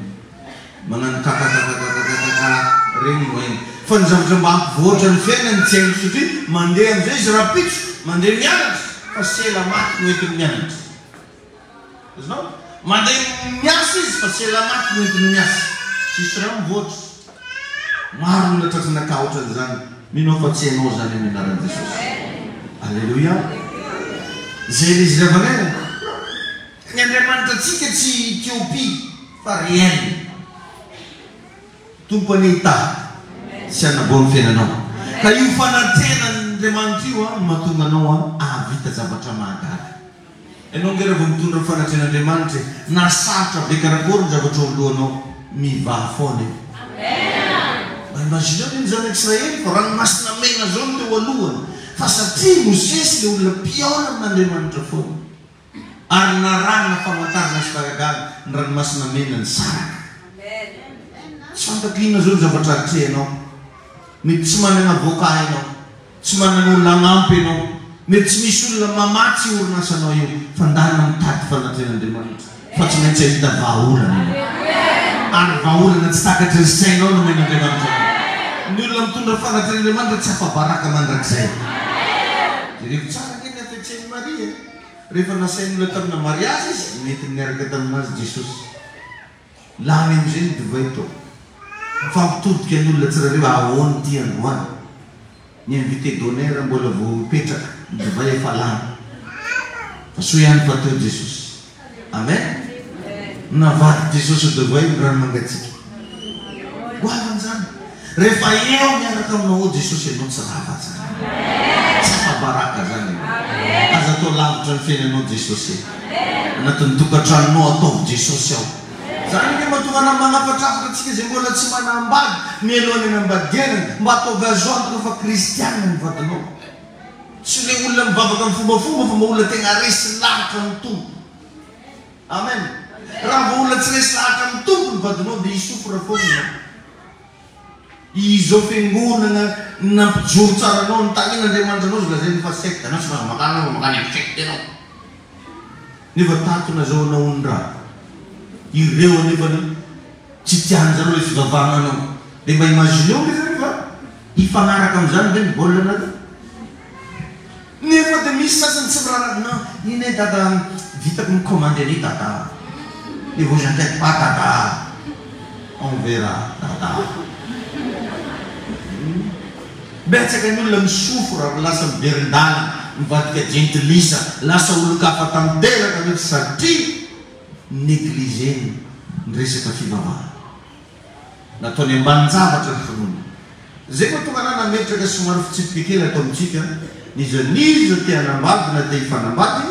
magnano kakakakakakakaka, regny no hainy. Fa ny zavatra mba hampivoatra ny fiainany tsy hainy satria mandeha amizay izy rahampitso, mandeha mianatra fa sela maty no entiny mianatra. Azonao? Mandeha miasa izy fa sela maty no entiny miasa. Tsisy raha mivoatra. Maro olona tratrana cas otran'izany. Mino aho fa tsy ianao izany amin'ny anaran'i Jesosy. Aleloia. Zay le izy ry havana e. Ny Andriamanitra antsika tsy Ethiopie fa réel. Tompo anie hitahy sy hanavao ny fiainanao. Ka io fanatrehan'Andriamanitra io no mahatonga anao hahavita zavatra mahagaga. Ianao ange raha vao mitondra ny fanatrehan'Andriamanitra e, na sarotra be karakory ny zavatra ao an-dohanao, mivaha foana io. Mba imagineo anie ny zanak'Israely fa ranomasina mena zao no teo alohany, fa satria Mosesy le olona mpihaona amin'Andriamanitra foana. Ary narahina famantarana sy fahagagana ny ranomasina mena nisaraka. Tsy fantako inona izao ny zavatra atrehinao. Mety tsy manana avocat ianao, tsy manana olona hanampy ianao, mety tsy misy olona mamatsy io orinasanao io, fa ndana mitady fanatrehan'Andriamanitra fa tsy maintsy hahita vahaolana ianao. Ary vahaolana tsy takatry ny sainao no omen'Andriamanitra anao. Ny olona mitondra fanatrehan'Andriamanitra tsy afa-baraka mandrakizay. Jereo tsara ange ny hafetsen'i Maria e! Rehefa nasain'olona tamina mariazy izy, nentiny niaraka taminazy Jesosy. Lany amin'izay ny divay tao. Mifampitodika ny olona tsirairay hoe ahoana ity androany. Ny invité d'honneur mbola vao hipetraka, ny divay efa lany. Fa soa ihany fa teo Jesosy. Amen! Navadik'i Jesosy ho divay ny rano mangatsiaka. Goavana izany. Rehefa eo miaraka aminao ao Jesosy ianao tsy rava zany. Tsy afa-baraka zany ianao. Aza atao lavitra ny fiainanao Jesosy e. Anatin'ny tokantranonao ataovy Jesosy ao. Zany ange mahatonga anah manafatrafatra antsika izay mbola tsy manambady mialoha ny hanambadianana, mba ataovy azo antoka fa kristiana ny vadinao. Tsy le olona mivavaka amin'ny fombafomba fa mba olona tena resy lahatra amin'ny Tompo. Amen. Raha vao olona tsy resy lahatra amin'ny Tompo ny vadinao dia hi-souffre foana ianao. Izao fiangonana nampijoro tsara anao, nitahian'Andriamanitra anao, izay lazainy fa secte, anao tsy mahazo makany anao fa makany amin'ny secte ianao. Nefa tato nazahoanao ondraha. Ireo anefany tsy tianjareo ilay fivavahana anao. Dia mba imagineo nge zany fa hifanaraka amin'izany ve ny baolina anareo? Nefa dia misy sasany tsy miraharaha, non, iny e dada vitako ny commande an'io dada, ne vous inquiète pas dada, on verra dada. Betsaka ny olona mi-souffre ary lasa miverin-dalana, mivadika jentilisa, lasa olon-kafa tanteraka mihitsy satria negligena ny resaka fivavahana. Nataony ambanin-javatra ny finoana. Izay mahatonga anah nametraka somary fitsipika kely ato amintsika, n'iza n'iza te hanambady na te hifanambady,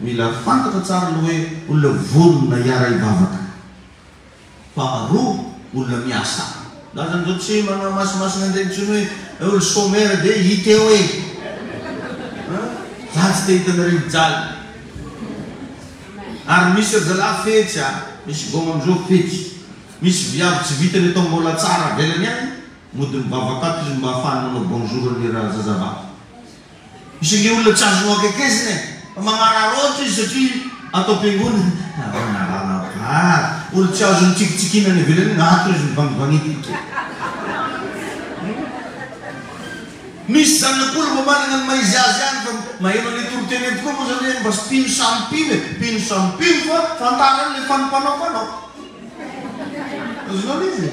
mila fantatra tsara aloha hoe olona vonona hiara-hivavaka. Faharoa, olona miasa. Za zany zao tsy manamasimasina an'ireny intsony hoe olo chômeur dia hita eo e! An! Za tsy te hita anareo hijaly. Ary misy ry zalahy fetsy a! Misy goma amizao fetsy. Misy viavy tsy vitany atao mbola tsara avelany any, mody mivavaka ato izy mba ahafahany manao bonjour an'i ra zazavavy. Misy ange olona tsy azonao akekezina e! Fa magnararaotra izy satria ato am-piangonana, ahoana ranabavy, olo tsy azony tsikitsikiana any ivelany iny, ato izy mivangivangitika. Misy zanak'olo mba manana ny maha izy azy ihany fa maheno an'ilay toriteny eto koa moa zany hoe mba mpino samy mpino e, mpino samy mpino fa fantaro ihany ilay fanompanaopanao. Azonao le izy e?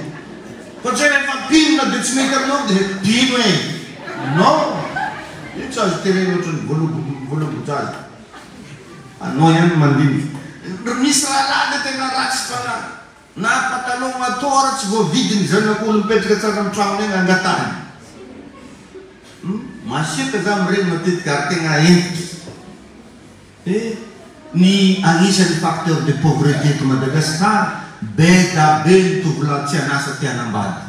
Fa tsy hoe rehefa mpino na dia tsy mety aminao dia mpino e! Non! Io tsy azo terena ohatran'ny voalobo-jaza. Anao ihany no mandinika. Misy rahalahy dia tena ratsy fanahy. Na patalon atao ara tsy voavidy ny zanak'olo mipetraka tsara amin'ny tragnony agny angatahiny. Hum, masiaka za amin'ireny matetika ary tegna hentitra. He, ny agnisan'ny facteur de pauvreté eto Madagascar. Be da be ny tovolahy tsy an'asa te hanambady.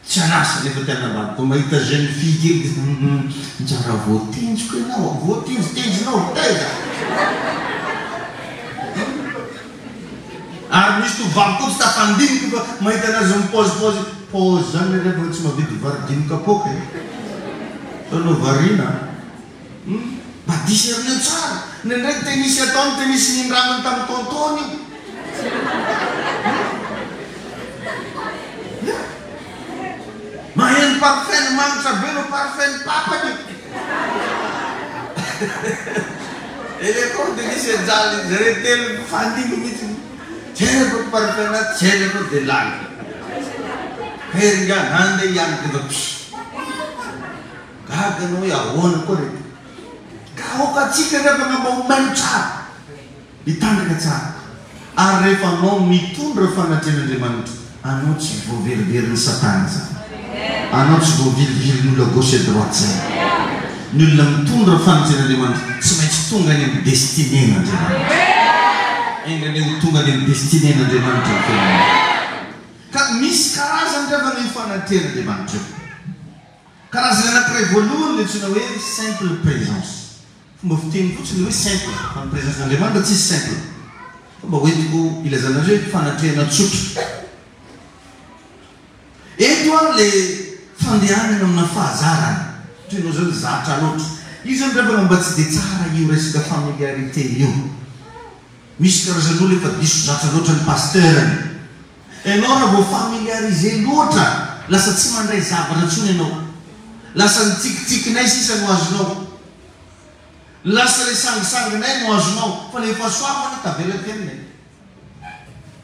Tsy an'asa nefa te hanambady. Vao mahita jeune fille kely dia hum njara voatendriko ianao a! Voatendritendrinao avy taiza? Ary misy tovovavy koa tsy tafandinika fa mahita anazy mipaozipaozy, paozy zany re refa tsy mahavidy vary dimy kapoaka e! Fa anao variana a! Hum, mba discerner tsara. Indraindray tenisy ataony tenisy nindraminy tamin'ny tonton-ny io. Hum. Maheno parfum manitra be no parfum papany io. Eleko tenisy ajaly zareo telo mifandimby mihitsy. Jereko ny parfum nazy, jereko dia lany. Hery nga nandeha ihany dia pss. Gaga anao hoe ahoana koa reto. Ka aoka antsika ry havana mba ho mailo tsara, hitandrina tsara. Ary rehefa anao mitondra fanatrehan'Andriamanitra, anao tsy voaveriverin'i Satana izany. Anao tsy voavilivilin'ny olona gauche et droite izany. Ny olona mitondra fanatrehan'Andriamanitra tsy maintsy tonga any amin'ny destinée-n'Andriamanitra. Enga anie ho tonga any amin'ny destinée-n'Andriamanitra ny fiainanao. Ka misy karazany ry havana io fanatrehan'Andriamanitra io. Karazany anankiray voalohany ilay antsoina hoe simple présence. Fomba fiteny fotsiny ilay hoe simple, fa ny présence n'Andriamanitra tsisy simple. Fa mba hoentiko hilazana azy hoe fanatrehana tsotra. Eto an ilay fandehanana amina fahazarana, toy ianao izany zatra loatra. Io izany ry havana mba tsy dia tsara io resaka familiarité io. Misy karazan'olona efa diso zatra loatra ny pasteur-ny. Enao raha vao familiariser loatra lasa tsy mandray zavatra intsony enao. Lasa ny tsikitsikinay sisa no azonao. Lasa le sangisanginay no azonao fa le fahasoavana tavela aty aminay.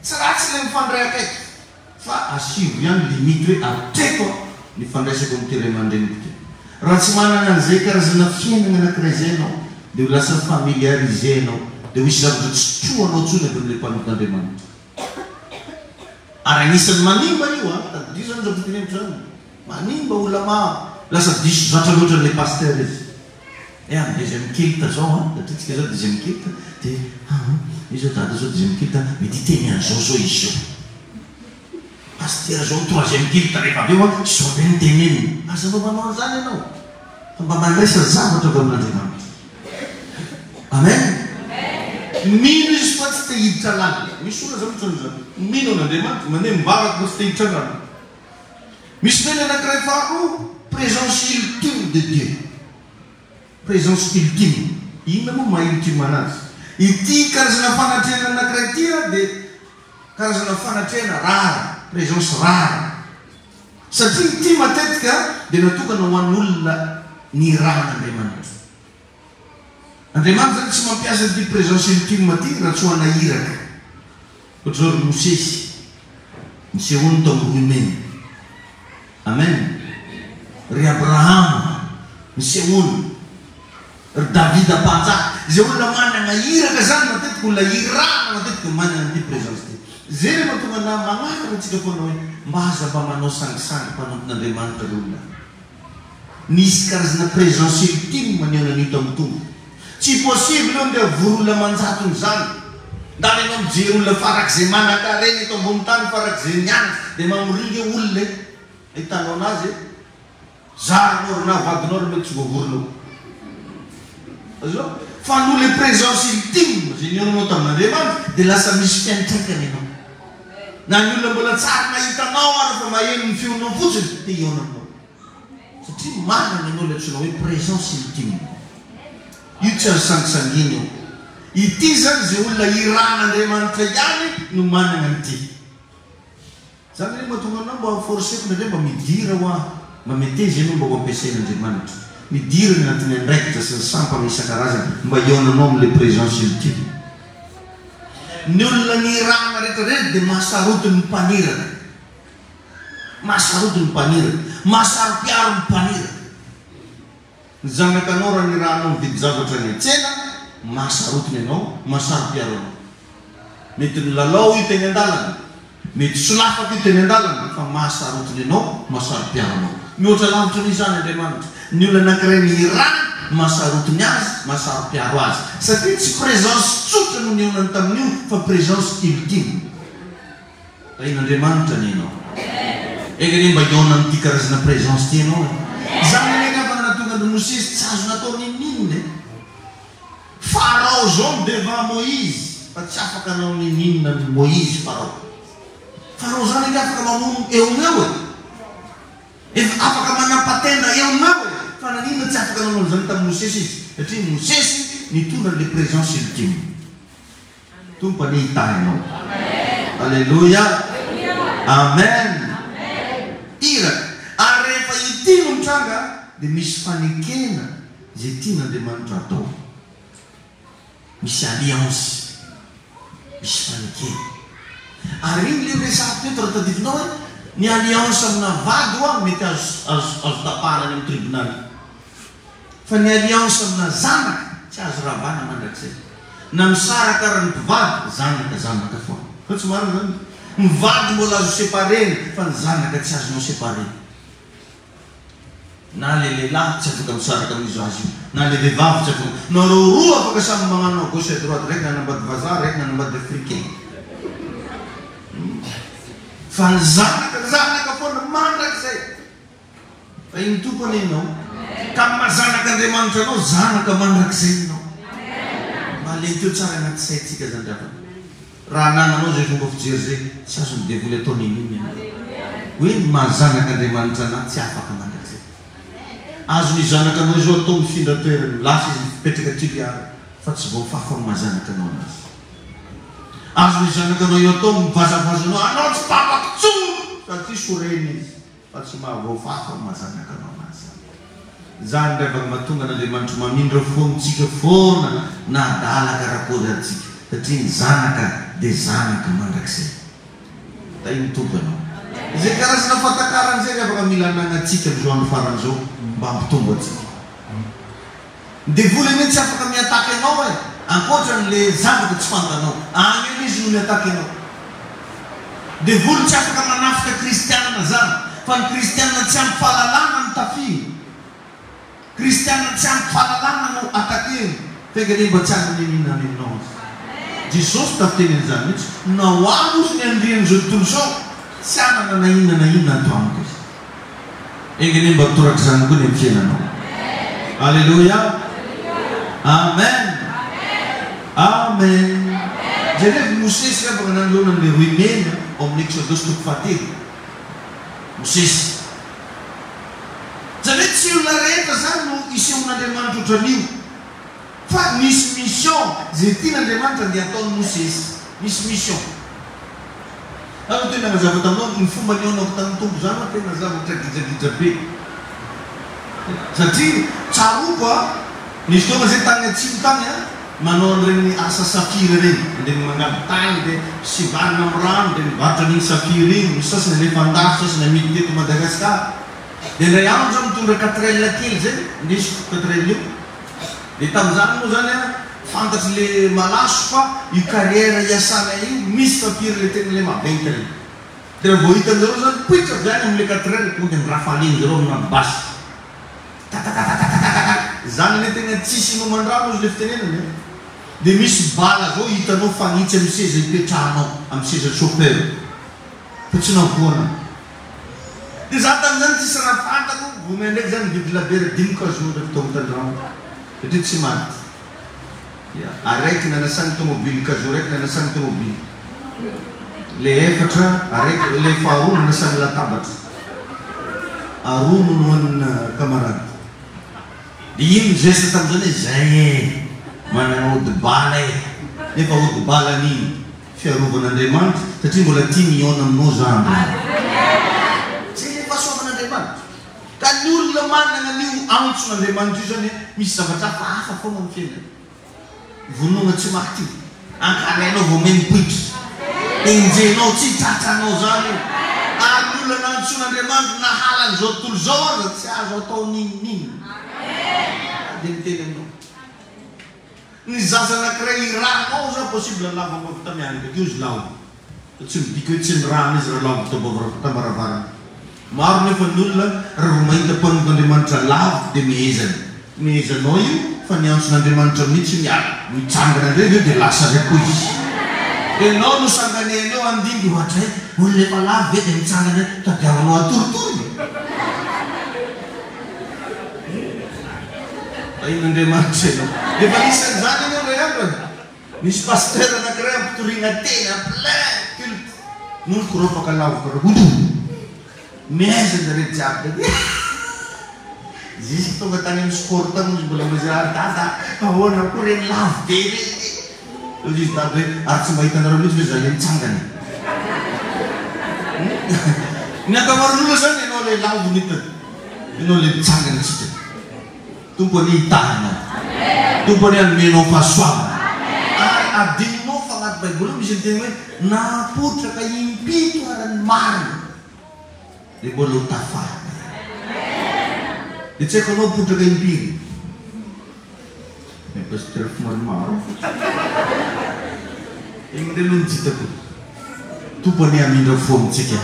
Tsy ratsy le mifandray akaiky fa asivo ihany limite hoe hatreto ny fandraisako amin'ity ray aman-dreniko ity. Raha tsy manana an'izay karazana fiainana anankiray izay ianao dia ho lasa familiariser ianao dia ho hisy zavatra tsy trohanao intsony avy amin'ilay mpanompon'Andriamanitra. Ary anisan'ny manimba io an! Tadidio zany zao fiteneniko zany, manimba olona maro, lasa diso zatra loatra an'ilay pasteur izy. Eh amin'ny deuxième culte zao an, satria tsika zao deuxième culte dia aa io zao dada zao deuxième culte mety hiteny an'izao zao izy zao. Pasteur zao troisième culte rehefa avy eo an, izao indray no teneniny. Aza mba manao an'izany ianao fa mba mandraisa zavatra avy amin'Andriamanitra. Amen! Mino izy fa tsy te hiditra lalina. Misy olona zany ohatran'izany. Mino an'Andriamanitra, mandeha mivavaka fa tsy te hiditra lalina. Misy indray ny anankiray faharoa, présence ultime de Dieu. Présence ultime. Inona moa maha ultime anazy? Ity karazana fanatrehana anankiray ity dia karazana fanatrehana rare, présence rare. Satria ity matetika dia natokana ho an'olona nirahan'Andriamanitra. Andriamanitra izany tsy mampiasa an'ity présence ultime ity raha tsy ho ana iraka. Ohatra izao ry Mosesy, nisehoany tao amin'ny rohy mena. Amen. Ry Abrahama, nisehoany. Ry Davida mpanjaka, izay olona manana iraka izany matetika, olona irahana matetika manana an'ity présence ity. Izay no mahatonga anah mananatra antsika foana hoe mba aza mba manao sangisangy mpanompon'Andriamanitra ry olona. Nisy karazana présence ultime nihaona an'io tamin'ny Tompo. Tsy possible io ndeha vory olona aman-jatony izany. Ndana ianao mijery olona farak'izay manankarena eto ambony tany, farak'izay nianatra, dia mamoringa eo olona e. Ahitanao anazy e. Zaranao ry na vadinao ry mety tsy voavorinao. Azonao? Fa noho le présence ultime izay nihaonanao tamin'Andriamanitra dia lasa misy fiantraikany ianao. Na ny olona mbola tsy ary nahita anao ary fa maheno ny feonao fotsiny te hihaona aminao. Satria manana ianao ilay antsoina hoe présence ultime. Io tsy azo sangisangiana io. Ity izany izay olona irahan'Andriamanitra ihany no manana an'ity. Zany anie mahatonga anao mba forceko indraindray mba midira hoa, mba meteza ianao mba ho ampiasain'Andriamanitra. Midira any anatin'ny andraikitra sy ny sampana isan-karazany mba hihaonanao amin'ilay présence ultime. Ny olona nirahana rehetra rehetra dia mahasarotiny ny mpaniraka. Mahasarotiny ny mpaniraka. Mahasaro-piaro ny mpaniraka. Ny zanakanao raha nirahanao mividy zavatra any an-tsena, mahasarotiny anao, mahasaro-piaro anao. Mety nilalao io teny an-dalana, mety solafaka io teny an-dalana, fa mahasarotiny anao, mahasaro-piaro anao. Mihoatra lavitra noho izany Andriamanitra. Ny olona anankiray nirahana. Mahasarotiny azy, mahasaro-piaro azy. Satria tsy présence tsotra no nihaonany tamin'io fa présence ultime. Tahin'Andriamanitra anie ianao. Enga anie mba hihaona amin'ity karazana présence ity ianao e. Izany anie angamba no nahatonga an-dry Mosesy tsy azo natao n'inon'inona e. Farao zao no devant Moïse fa tsy afaka hanao n'inon'inona amin'i Moïse Farao. Farao zany ange afaka mamono eo no eo e. Efa afaka manam-patenda eo no eo e! Fa naninona tsy afaka nanao an'izany tamin'i Mosesy izy? Satria Mosesy nitondra an'ilay présence ultime. Tompo anie hitahy anao. Aleloia! Amen! Iraka. Ary rehefa ity no mitranga dia misy fanekena izay tian'Andriamanitra atao. Misy alliance, misy fanekena. Ary iny le resahako teto raha tadidinao hoe ny alliance amina vady hoa mety azo azo azo tapahana any amin'ny tribonaly. Fa ny alliance amina zanaka tsy azo ravana mandrakizay. Na misaraka ary ny mpivady, zanaka zanaka foana. Fa tsy marina zany? Ny vady mbola azo separena fa ny zanaka tsy azonao separena. Na le lehilahy tsy afaka misaraka amin'io zaza io, na le vehivavy tsy afaka, nareo roa afaka samy magnano à gauche à droite, raiky nanambady vazaha, raiky nanambady africain. Fa ny zanaka, zanaka foana mandrakizay. Fa iny Tompo anie ianao. Ka amin'ny maha zanak'Andriamanitra anao, zanaka mandrakizay ianao. Mba lenteo tsara anaty saintsika zany ry havana. Raha anananao izay fomba fijery izay, tsy azon'ny devoly atao n'inon'inona ianao. Hoe ny maha zanak'Andriamanitra anà tsy afaka mandrakizay. Azon'io zanakanao izao atao mifindra toerana io, lasa izy mipetraka Toliara, fa tsy voafafa amin'ny maha zanakanao anazy. Azon'io zanakanao io atao mivazavaza anao, anao tsy papako tsony! Satria sorena izy. Fa tsy mahavoafafa ny maha zanaka anao anazy zany. Zany ndray vao mahatonga an'Andriamanitra mamindra fo amintsika foana na adala karakory ary tsika satria ny zanaka dia zanaka mandrakizay. Tahin'ny Tompo ianao. Izay karazana fahatakarana izay ry havana mila ananantsika amin'izao andro farany izao mba hampitombo antsika. Ny devoly anie tsy afaka mi-attaque anao e! Ankoatra ny le zavatra tsy fantanao. Any anie izy no mi-attaque anao. Devoly tsy afaka manafika kristianina zany fa ny kristianina tsy ampy fahalalana no tafihiny. Kristianina tsy ampy fahalalana no attaquer-ny. Fa enga anie mba tsy hanana n'inona n'inona azy. Jesosy tafiteny an'izany mihitsy. Na ho avy ozy ny andrian'izao tontolo izao, tsy hanana na inona na inona ato amiko izy. Enga anie mba ho torak'izany koa ny amin'ny fiainanao. Aleloia! Amen! Amen! Jerevo Mosesy ry havana nanoloana an'ilay rohy mena ao amin'ny Eksodosy toko fahatelo. Mosesy. Izany hoe tsy olona rehetra izany no isehoan'Andriamanitra ohatran'io. Fa misy mission izay tian'Andriamanitra andeha ataon'i Mosesy. Misy mission. Za no tena nazava taminao ny fomba nihaonako tamin'ny Tompo zany hoa tena zavatra gidragidra be. Satria tsaroako a, nisy fotoana zay tany atsimo tany a, manao an'ireny asa safira ireny, mandeha mangady tany dia sivanina amin'ny rano dia mivarotra an'iny safira iny, misy sasany alefa andafy, sasany amidy teto Madagascar. Dia indray andro za mitondra quatrelle kely zay, indesiko quatrelle io, Dia tamin'izany moa izany an, fantatry le malaso fa io carrière iasanay io misy saphir le tena le maventy regny. Dia raha vao hitan-jareo izany, poitra avy any amin'le quatrelle, tonga dia nirafalen-jareo amina basy. Tatatatatatatatata! Izany anie tena tsisy inoman-drano ozy le fitenenana e! Dia misy bala zao hitanao fanitsy amin'ny seza ipetrahanao, amin'ny seza chauffeur. Fa tsy navoana. Dia za tamin'izany tsisy raha fantako, vao miha ndraiky za nividy labiera dimy cajot rehefa tonga tandrano satria tsy maty. Dia araiky nanasany tomobily cajot raiky nanasany tomobily. Le efatra araiky le faharoa nanasany latabatra. Aroa no nohanina camarade. Dia iny ny geste tamin'izany hoe zay e! Manana ody bala e! Nefa ody bala an'iny. Fiarovan'Andriamanitra satria mbola tiany hihaona aminao za androany. Zay le fahasoavan'Andriamanitra. Ka ny olona manana an'io antson'Andriamanitra io zany misy zavatra hafahafa foana amin'ny fiainany. Vonoina tsy maty io. Ankahalainao vao may mipoitra. Enjehinao tsy tratranao zany io. Ary ny olona nantsoin'Andriamanitra nahala an'izao tontolo izao aza tsy azo atao n'inon'inona. Dia miteny aminao. Ny zaza anakiray irahanao zao possible lavo ambavy tamianaka akeo izy lavo fa tsy midika hoe tsy nirahana izy raha lavo tao tambaravarana. Maro nefa ny olona raha vao mahita mpanompo Andriamanitra lavo dia mihezana. Mehezanao io fa ny antson'Andriamanitra mihitsy miala, mitsangana indray avy eo dia lasa indray koa izy. Enao no sanganehana eo handimby ohatray, olona efa lavo ve dia mitsangana eo, tadiavinao atoritory? Tahin'Andriamanitra ianao. Efa nisy an'izany anie indray andro e. Nisy pasteur anankiray ampitoriana teny en plein culte, nony koropaka lavo karaha hono. Miaiza zareo jiaby taty. Jusque tonga tany amin'ny sport tany izy mbola miresaka ary dada ahoana koa ireny lavo be ireny e. Hoy izy dada hoe ary tsy mba hitanareo mihitsy ve za le mitsangana e. Ny ankamaroan'olona zany ianao le lavo no hitany. Ianao le mitsangana tsy hitany. Tompo anie hitahy anao. Tompo anie hanome anao fahasoavana. Ary adinonao fa anaty baiboly ao misy ny teny hoe nahapotraka impito ara ny marina dia mbola ho tafahana ihany. Dia tsy haiko anao potraka impiry. Mais pasteur somary maro fotsiny. Igny ndray aloha no tsy hitako. Tompo anie hamindra fo amintsika.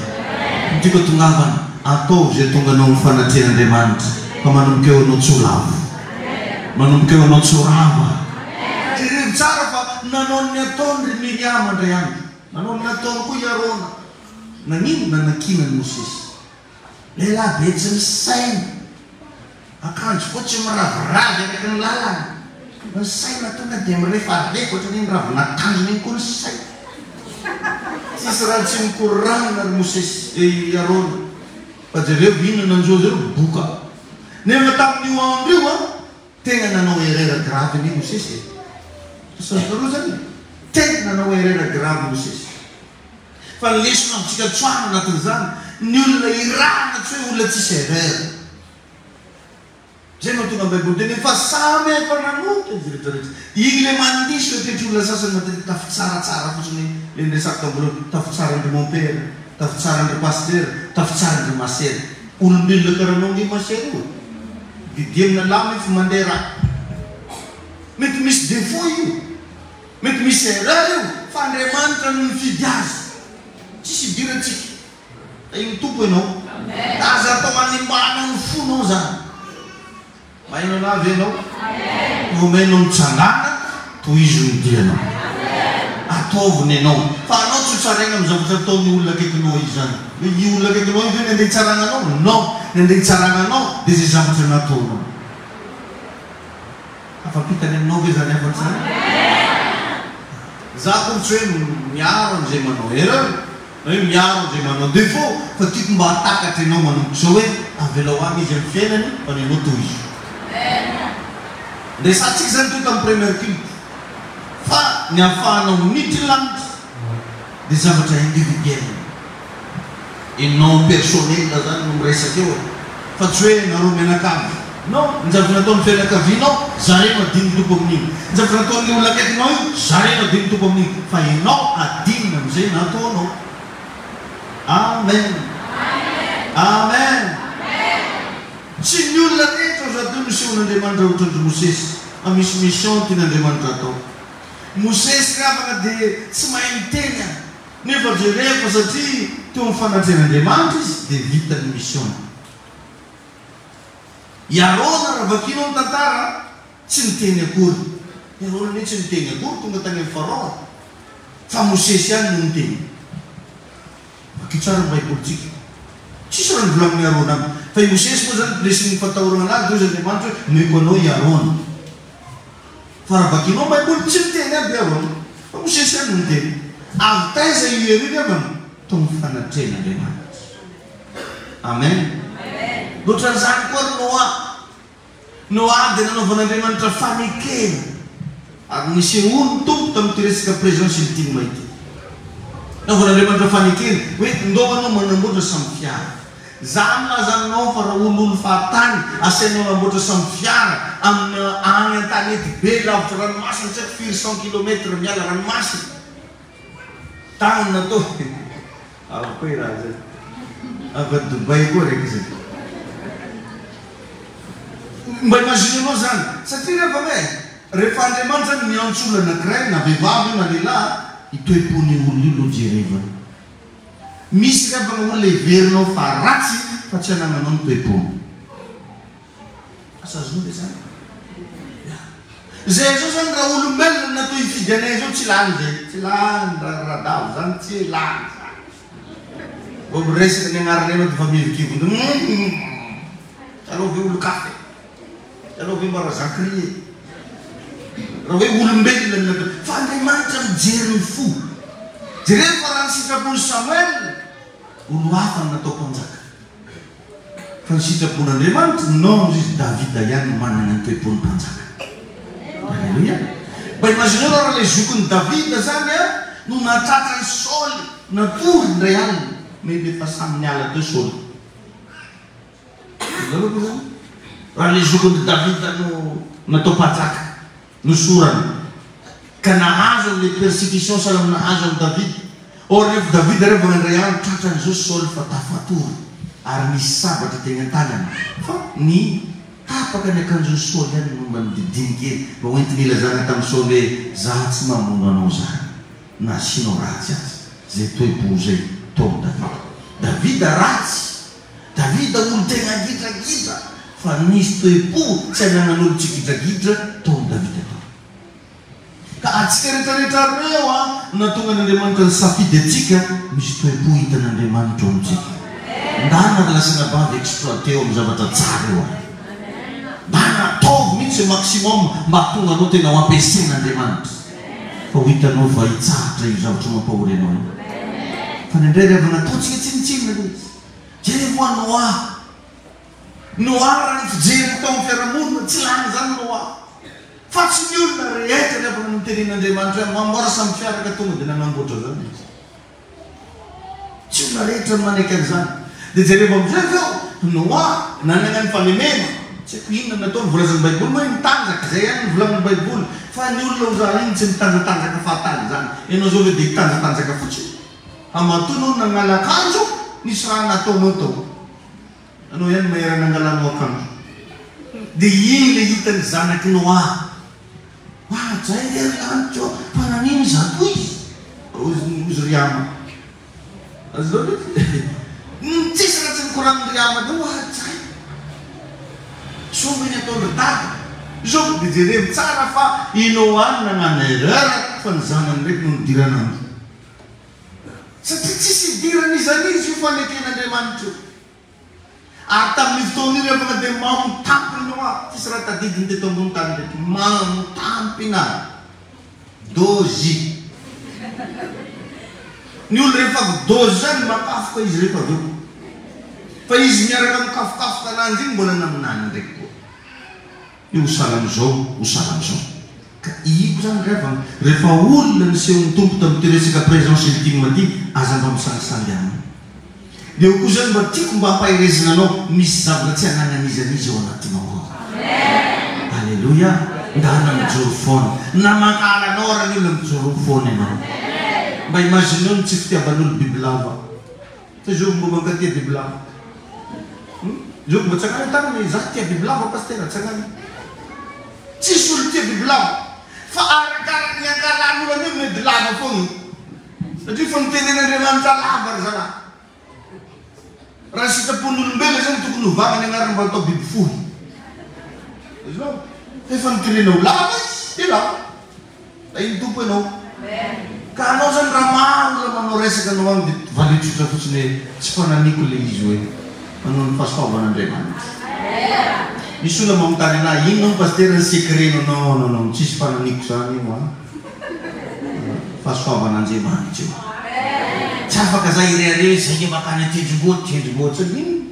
Ny tiako atongavana, ataovy izay tonga anao amin'ny fanatrehan'Andriamanitra fa manomboka eo anao tsy ho lavo. Manomboka eo anao tsy ho rava. Jereo tsara fa nanao ny nataony ry Miriama indray andro. Nanao ny nataony koa i Arona. Nagnino? Nanakiana an'i Mosesy. Lehilahy be tsy misaina. Akanjo fotsy miraviravy eraky ny lalana. Ny saina tonga dia mirefarefa ohatran'iny ravin'akanjony iny koa ny saina. Tsisy raha tsy mikorana ry Mosesy, i Arona. Fa jereo inona nanjo azy ireo, boka. Nefa tamin'io andro io an, tena nanao erreur grave anie Mosesy e. Azonareo zany e? Tena nanao erreur grave Mosesy. Fa ny lesona azontsika tsoahina anatin'izany, ny olona irahana tsy hoe olona tsisy erreur. Izay no mahatonga ny Baiboly miteny hoe fa samy efa nanota izy rehetra rehetra. Iny ilay mandiso eritreritra olona sasany matetika tafitsaratsara fotsiny hoe ilay niresako tamin'ny voalohany, tafitsaran-dry mompera, tafitsaran-dry pasitera, tafitsaran-dry masera. Olombelona karaha anao ange masera io e. Didiana lama io fa mandeha rà. Mety misy défaut io. Mety misy erreur io fa Andriamanitra no nifidy azy. Tsisy idirantsika. Tahin'ny Tompo ianao. Aza atao hanimbana ny fonao zany. Maheno anah ve ianao? Omena mitsangàna, tohizo ny dianao. Ataovy ny anao. Fa anao tsy ho tsaraina amin'ny zavatra ataon'ny olona akaikinao izany. Hoe io olona akaikinao io ve ny andeha hitsarana anao? Non. Ny andeha hitsarana anao dia izay zavatra nataonao. Afa-pitany aminao ve izany hafatra izany? Za akory tsy hoe miaro an'izay manao erreur na hoe miaro an'izay manao défaut fa tiako mba hahatakatra ianao manomboka izao hoe avelao any izy amin'ny fiainany fa ny anao tohizo. Niresahantsika izany teo tamin'ny première culte fa ny ahafahanao miditra ny lanitra dia zavatra individuel. Enao personnel zany no miresaka eo e! Fa tsy hoe nareo mianakavy. Non, ny zavatra nataon'ny fianakavianao, zareo no adinon'ny Tompo amin'iny. Ny zavatra nataon'ilay olona akaikinao io, zareo no adinon'ny Tompo amin'iny. Fa enao adinona amin'izay nataonao. Amen. Amen. Tsy ny olona rehetra azo atao no sehon'Andriamanitra ohatran-dry Mosesy, fa misy mission tian'Andriamanitra atao. Mosesy ry havana dia tsy mahay miteny an! Nefa jereo fa satria teo amin'ny fanatrehan'Andriamanitra izy dia vita ny mission-ny. I Arona raha vakianao ny tantara tsy niteny akory. I Arona anie tsy niteny akory tonga tany amin'i Farao fa Mosesy ihany no niteny. Vakio tsara ny baibolintsika. Tsisy raha nivolanin'i Arona aminy. Fa i Mosesy moa izany resin'ny fatahorana anazy dia hoy izy Andriamanitra hoe omeko anao i Arona. Fa raha vakinao ny baiboly tsy miteny aby Arona fa Mosesy ihany no miteny. Avy taiza io hery io ry havana? Tao amin'ny fanatrehan'Andriamanitra. Amen. Ohatran'izany koa ry Noa. Noa dia nanaovan'Andriamanitra fanekena. Ary nisehoan'ny Tompo tamin'ity resaka présence ultime ity. Nanaovan'Andriamanitra fanekena hoe ndao anao manamboatra samy fiara. Za milaza aminao fa raha ololo fahatany asainao hanamboatra sambo fiara amina any antanety be lavitra ranomasina tsy haiko firy cent kilomètre miala ranomasina tany natao avy koa i raha zay avy a Dubaï koa raiky zay mba imaginenao zany satria refa hoe rehefa Andriamanitra zany miantso olona anakiray na vehivavy io na lehilahy i toe-pon'io olona io no jerevana. Misy angamba ny olona heverinao fa ratsy fa tsy anananao ny toe-pony. Asa azonao ve izany? Ya. Zay zao zany raha olombelona no natao hifidy anay zao tsy lany zay. Tsy lany raha radavo zany tsy lany zany. Vao miresaka ny agnarana enao defa mihevokevona humm. Aleo ve olon-kafa e. Aleo ve mba razakri e. Raha hoe olombelona no natao. Fa Andriamanitra mijery ny fo. Jereo fa raha ny sitrapon'i Samoela, olo hafa no natao mpanjaka. Fa ny sitrapon'Andriamanitra, non hozy izy, Davida ihany no manana ny toe-pon'ny mpanjaka. Alléluia. Mba imagineo raha ilay zokin'i Davida zany an, no nahatratra an'i Saoly natory indray alina, mais efa samy niala teo Saoly. Azonareo ve zany? Raha ilay zokin'i Davida no natao mpanjaka. Nosorana ka nahazo an'ilay persecution sahala amin'ny nahazo an'i Davida. Or rehefa Davida reo vao nandray andro tratran'izao Saoly fa tafatory ary nisy sabatra teny an-tanany fa ny tapaka ny akanjon'i Saoly ihany no mba nodidiny kely mba ho entiny hilazana tamin'i Saoly hoe za tsy mamono anao zany na asianao ratsy aza. Zay toe-po zay tao amin'i Davida. Davida ratsy Davida olon-tegna gidragidra, fa nisy toe-po tsy anagnan'olo tsy gidragidra tao amy Davida tao. Ka atsika retraretra reo a, no nahatonga an'Andriamanitra nisafidy atsika, misy toe-po hitan'Andriamanitra ao amintsika. Ndana ry lasanabavy exploiter-o amy zavatra tsara io ary. Ndana ataovy mihitsy zay maximum mba hahatonga anao tena ho ampiasain'Andriamanitra. Fa ho hitanao fa hitsahatra io zavatra mampahory anao io. Fa indraindray ry havana ataontsika tsinontsinona ilay izy. Jerevo an Noa. Noa raha ny fijeriny tao amin'ny fiarahamonina, tsy lany izany Noa. Fa tsy ny olona rehetra ry havana no notenenin'Andriamanitra hoe mamboara samy fiara ka tonga dia nanamboatra izany izy. Tsy olona rehetra no manaiky an'izany. Dia jerevo amin'izay avy eo, Noa nanana ny fahalemena, tsy haiko inona no nataony, voalazan'ny Baiboly moa hoe nitanjaka, izay ihany no volanin'ny Baiboly. Fa ny olona ho zahary iny tsy mitanjatanjaka fahatany izany. Ianao izao ve dia hitanjatanjaka fotsiny? Fa matoa anao nanala akanjo, nisy raha nataonao tao. Anao ihany mahay raha nangalanao akanjo. Dia iny ilay hitan'ny zanak'i Noa. Wah, jay re ry lanitra ô, fa nanino izato izy? Hozy ry Ama. Azonao ve izy? Tsisy raha tsy nikoranin'i ry Ama teo, wah, jay. Soa ve ny ataon-dry dada? Izao dia jerevo tsara fa i Noa no nagnano erreur fa ny zanany ndraiky no nidiran'andro. Satria tsisy idiran'iza n'iza io faneken'Andriamanitra io. Ary tamin'io fotoana io ry havana dia mamo tampina hoa, tsisy raha tadidiny teto ambony tany ndraiky, mamo tampina. Dôzy. Ny olona rehefa avy dôzy zany makafoka izy rehefa avy eo. Fa izy miaraka mikafokafoka ananjy iny mbola naminany ndraiky koa. Io ho sahala amin'izao, ho sahala amin'izao. Ka iko zany ry havana, rehefa olona nisehon'ny Tompo tamin'ity resaka présence ultime ity, aza mba misangisangy aminy. Dia eo koa zany mba tiako mba hampaherezina anao, misy zavatra tsy ananan'iza n'iza ao anatinao ao. Aleloia! Ndana mijoro foana. Na mankahala anao ara ny olona, mijoroa foana ianao. Mba imagineo ny tsy fitiavan'olo bibilava. Fa zovy mba mankatia bibilava? Hum? Zovy mba tsangano tanana e, za tia bibilava pasitera, tsangano. Tsisy olo tia bibilava. Fa arakaraka ny ankahalan'olo an'io mody lava foagna. Satria efa notenen'Andriamanitra lava ry zalahy. Raha ny sitrapon'olombelona zany tokony hovagna ny agnarany mba atao biby fohy. Azonao? Fa efa notenena ho lava izy, dia lava. Tahin'ny Tompo ianao. Ka anao zany raha maro olona manao resaka anao agny dia valio tsotra fotsiny hoe tsy fananiko le izy hoe fa noho ny fahasoavan'Andriamanitra. Misy olona manontany anahy inona hono pasitera ny secret nao, non non non tsisy fananiko zany io an. Fahasoavan'Andriamanitra io. Tsy afaka za hirehareha hoe zay nge makany an-tendrombohitra, tendrombohitra inona?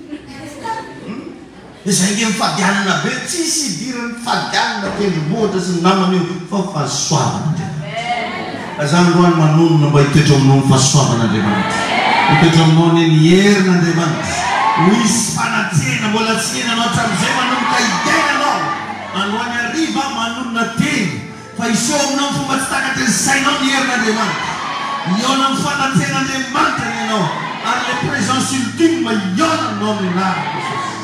Izay nge mifady hanina be, tsisy idiran'ny mifady hanina tendrombohitra sy ny namany io fa fahasoavan'Andriamanitra. Za androany manonona mba hitoetra ao aminao ny fahasoavan'Andriamanitra. Hitoetra aminao anie ny herin'Andriamanitra. Ho hisy fanantrehana mbola tsy niainanao hatramin'izay manomboka hiainanao androany hariva manonona teny Fa hiseho aminao amin'ny fomba tsy takatry ny sainao ny herin'Andriamanitra. Hihaona amin'ny fanatrehan'Andriamanitra anie ianao, ary ilay présence ultime hihaona aminao amin'ny anaran'i Jesosy.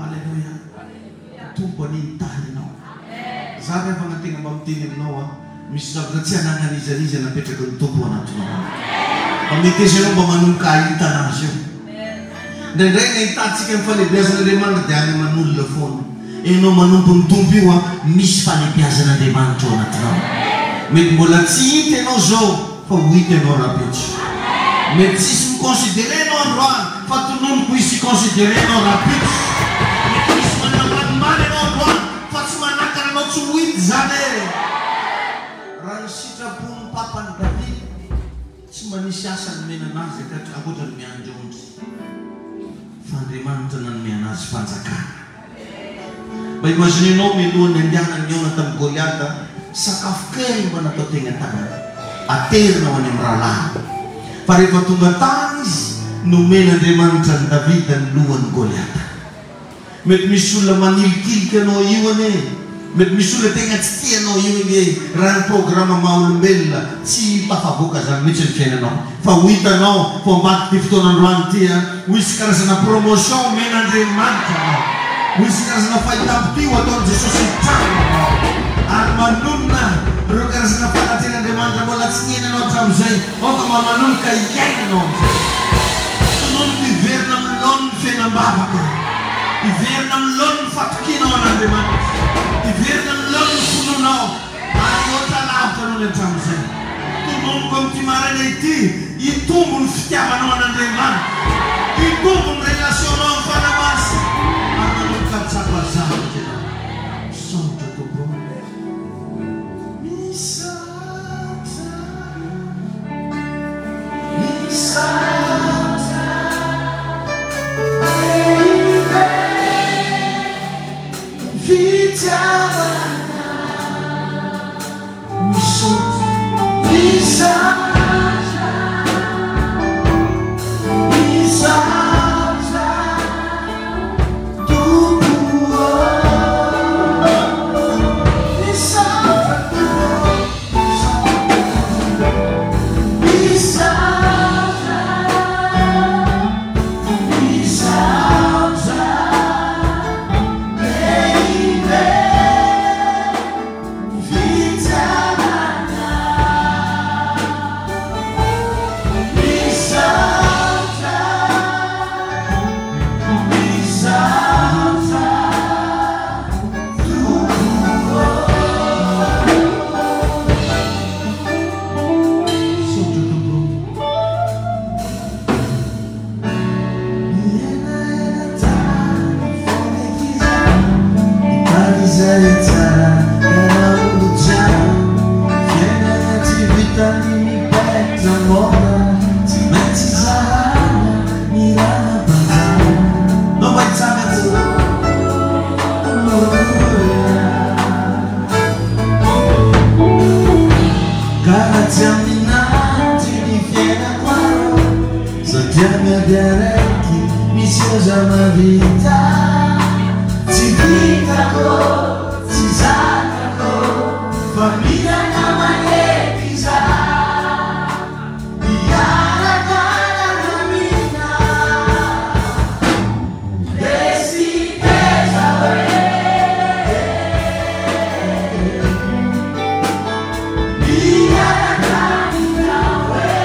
Aleloia. Ny Tompo anie hitahy anao. Za ry havana tena mba miteny aminao an, misy zavatra tsy ananan'iza n'iza napetraky ny Tompo ao anatinao ao. Mba meteza ianao mba manomboka hahita anazy io. Indraindray ny ahitantsika ny fahalehibeazan'Andriamanitra dia any aman'olona foana. Ianao manompo ny Tompo io an, misy fahalebiazan'Andriamanitra ao anatinao. Mety mbola tsy hita ianao izao fa ho hita ianao rahampitso. Mety tsisy mi-considerer ianao androany fa tononiko hisy hi-considerer anao rahampitso. Mety misy manambanimbany ianao androany fa tsy manakana anao tsy ho hita izany e! Raha ny sitrapon'ny Papan'i David, tsy mba nisy asa nomena anazy ankoatra ny miandry ondry. Fa Andriamanitra nanome anazy fanjakana. Mba imaginez-nao mialohan'ny handehanany nihaona tamin'i Goliata, sakafo kely mba natao teny an-tanany, aterina ho any amin'ny rahalahiny. Fa rehefa tonga tany izy, nomen'Andriamanitra an'i Davida ny lohan'i Goliata. Mety misy olona manilikilika anao io anie e! Mety misy olona tegna tsy tia anao io ange e! Raha ny programa maha olombelona, tsy tafavoaka zany mihitsy ny fiainanao. Fa ho hitanao fa ao ambadik'ity fotoana androany ity an, ho hisy karazana promotion omen'Andriamanitra anao. Ho hisy karazana fahitam-pitia ho ataon'i Jesosy hitranga aminao. Ary manonona ireo karazana fanatrehan'Andriamanitra mbola tsy niainanao hatramin'izay, aoka mba manomboka hiainanao amin'izay. Tononiko hiverina amin'ny laoniny ny fiainam-bavaka. Hiverina amin'ny laoniny ny fatokianao an'Andriamanitra. Hiverina amin'ny laoniny ny finoanao. Ary hihoatra lavitra noho ny hatramin'izay. Tononiko amin'ity maraina ity, hitombo ny fitiavanao an'Andriamanitra. Hitombo ny relation-nao amin'ny Fanahy Masina. Ary manomboka hahatsapa zavatra ianao. Misaotra Tompo ô. Misaotra. Misaotra. Lehibe. Fitiavana misaotra misaotra misaotra Tompo ô misaotra Tompo misaotra misaotra. Lehibe fitiavana misaotra misaotra Tompo ô. Misaotra Tompo ô. Mihenahena tany foana ankizy Mitady izay hatsara karaha olo jiaby Fiainana tsy vitan'ny mipetra mora Tsy maintsy zahana ny raha nampanjary Nao mba hitsangana Karaha tsy amin'aty ny fiainako aro Satria miady araiky misy aza mahavita Tsy vitako, tsy zakako Fa mila namana eky izaho Hiara-dalana amina Resy teza hoe Miaraka aminao hoe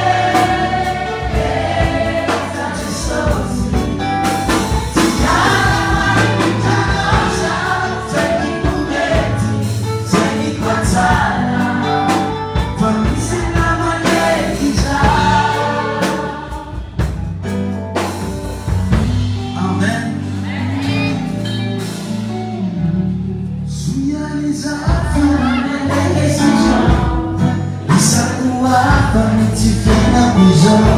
Isako hafa ny tsy fiainako izao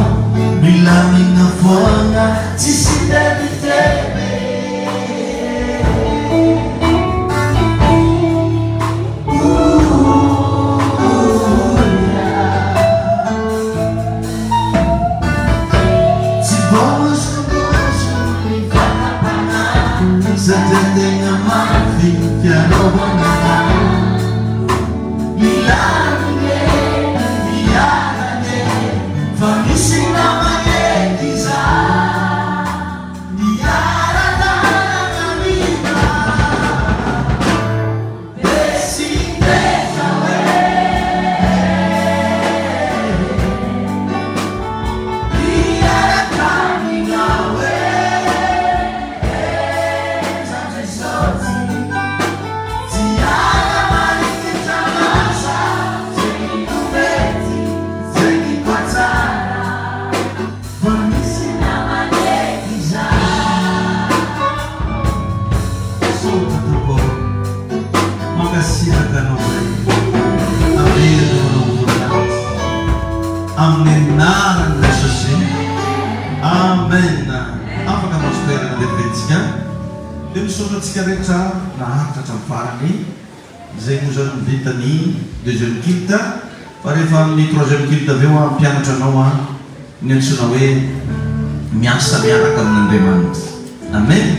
Milamina foana tsisy tebiteby Tsy voahozongozona ny fakam-panahy Satria tegna mafy ny fiarovana ahy Milamina e, miadana e, fa misy namana eto izaho Miara-dalana amina Be sy teza hoe Miaraka aminao hoe Jesosy. Amin'ny anaran'i Jesosy. Amen. Afaka mahazo toerana vetivety-tsika. Dia misaotra antsika rehetra naharitra hatramin'ny farany. Izay moa izany no vita ny deuxième culte. Fa rehefa amin'ny troisième culte avy eo aho hampianatra anao an ny antsoina hoe miasa miaraka amin'Andriamanitra. Amen.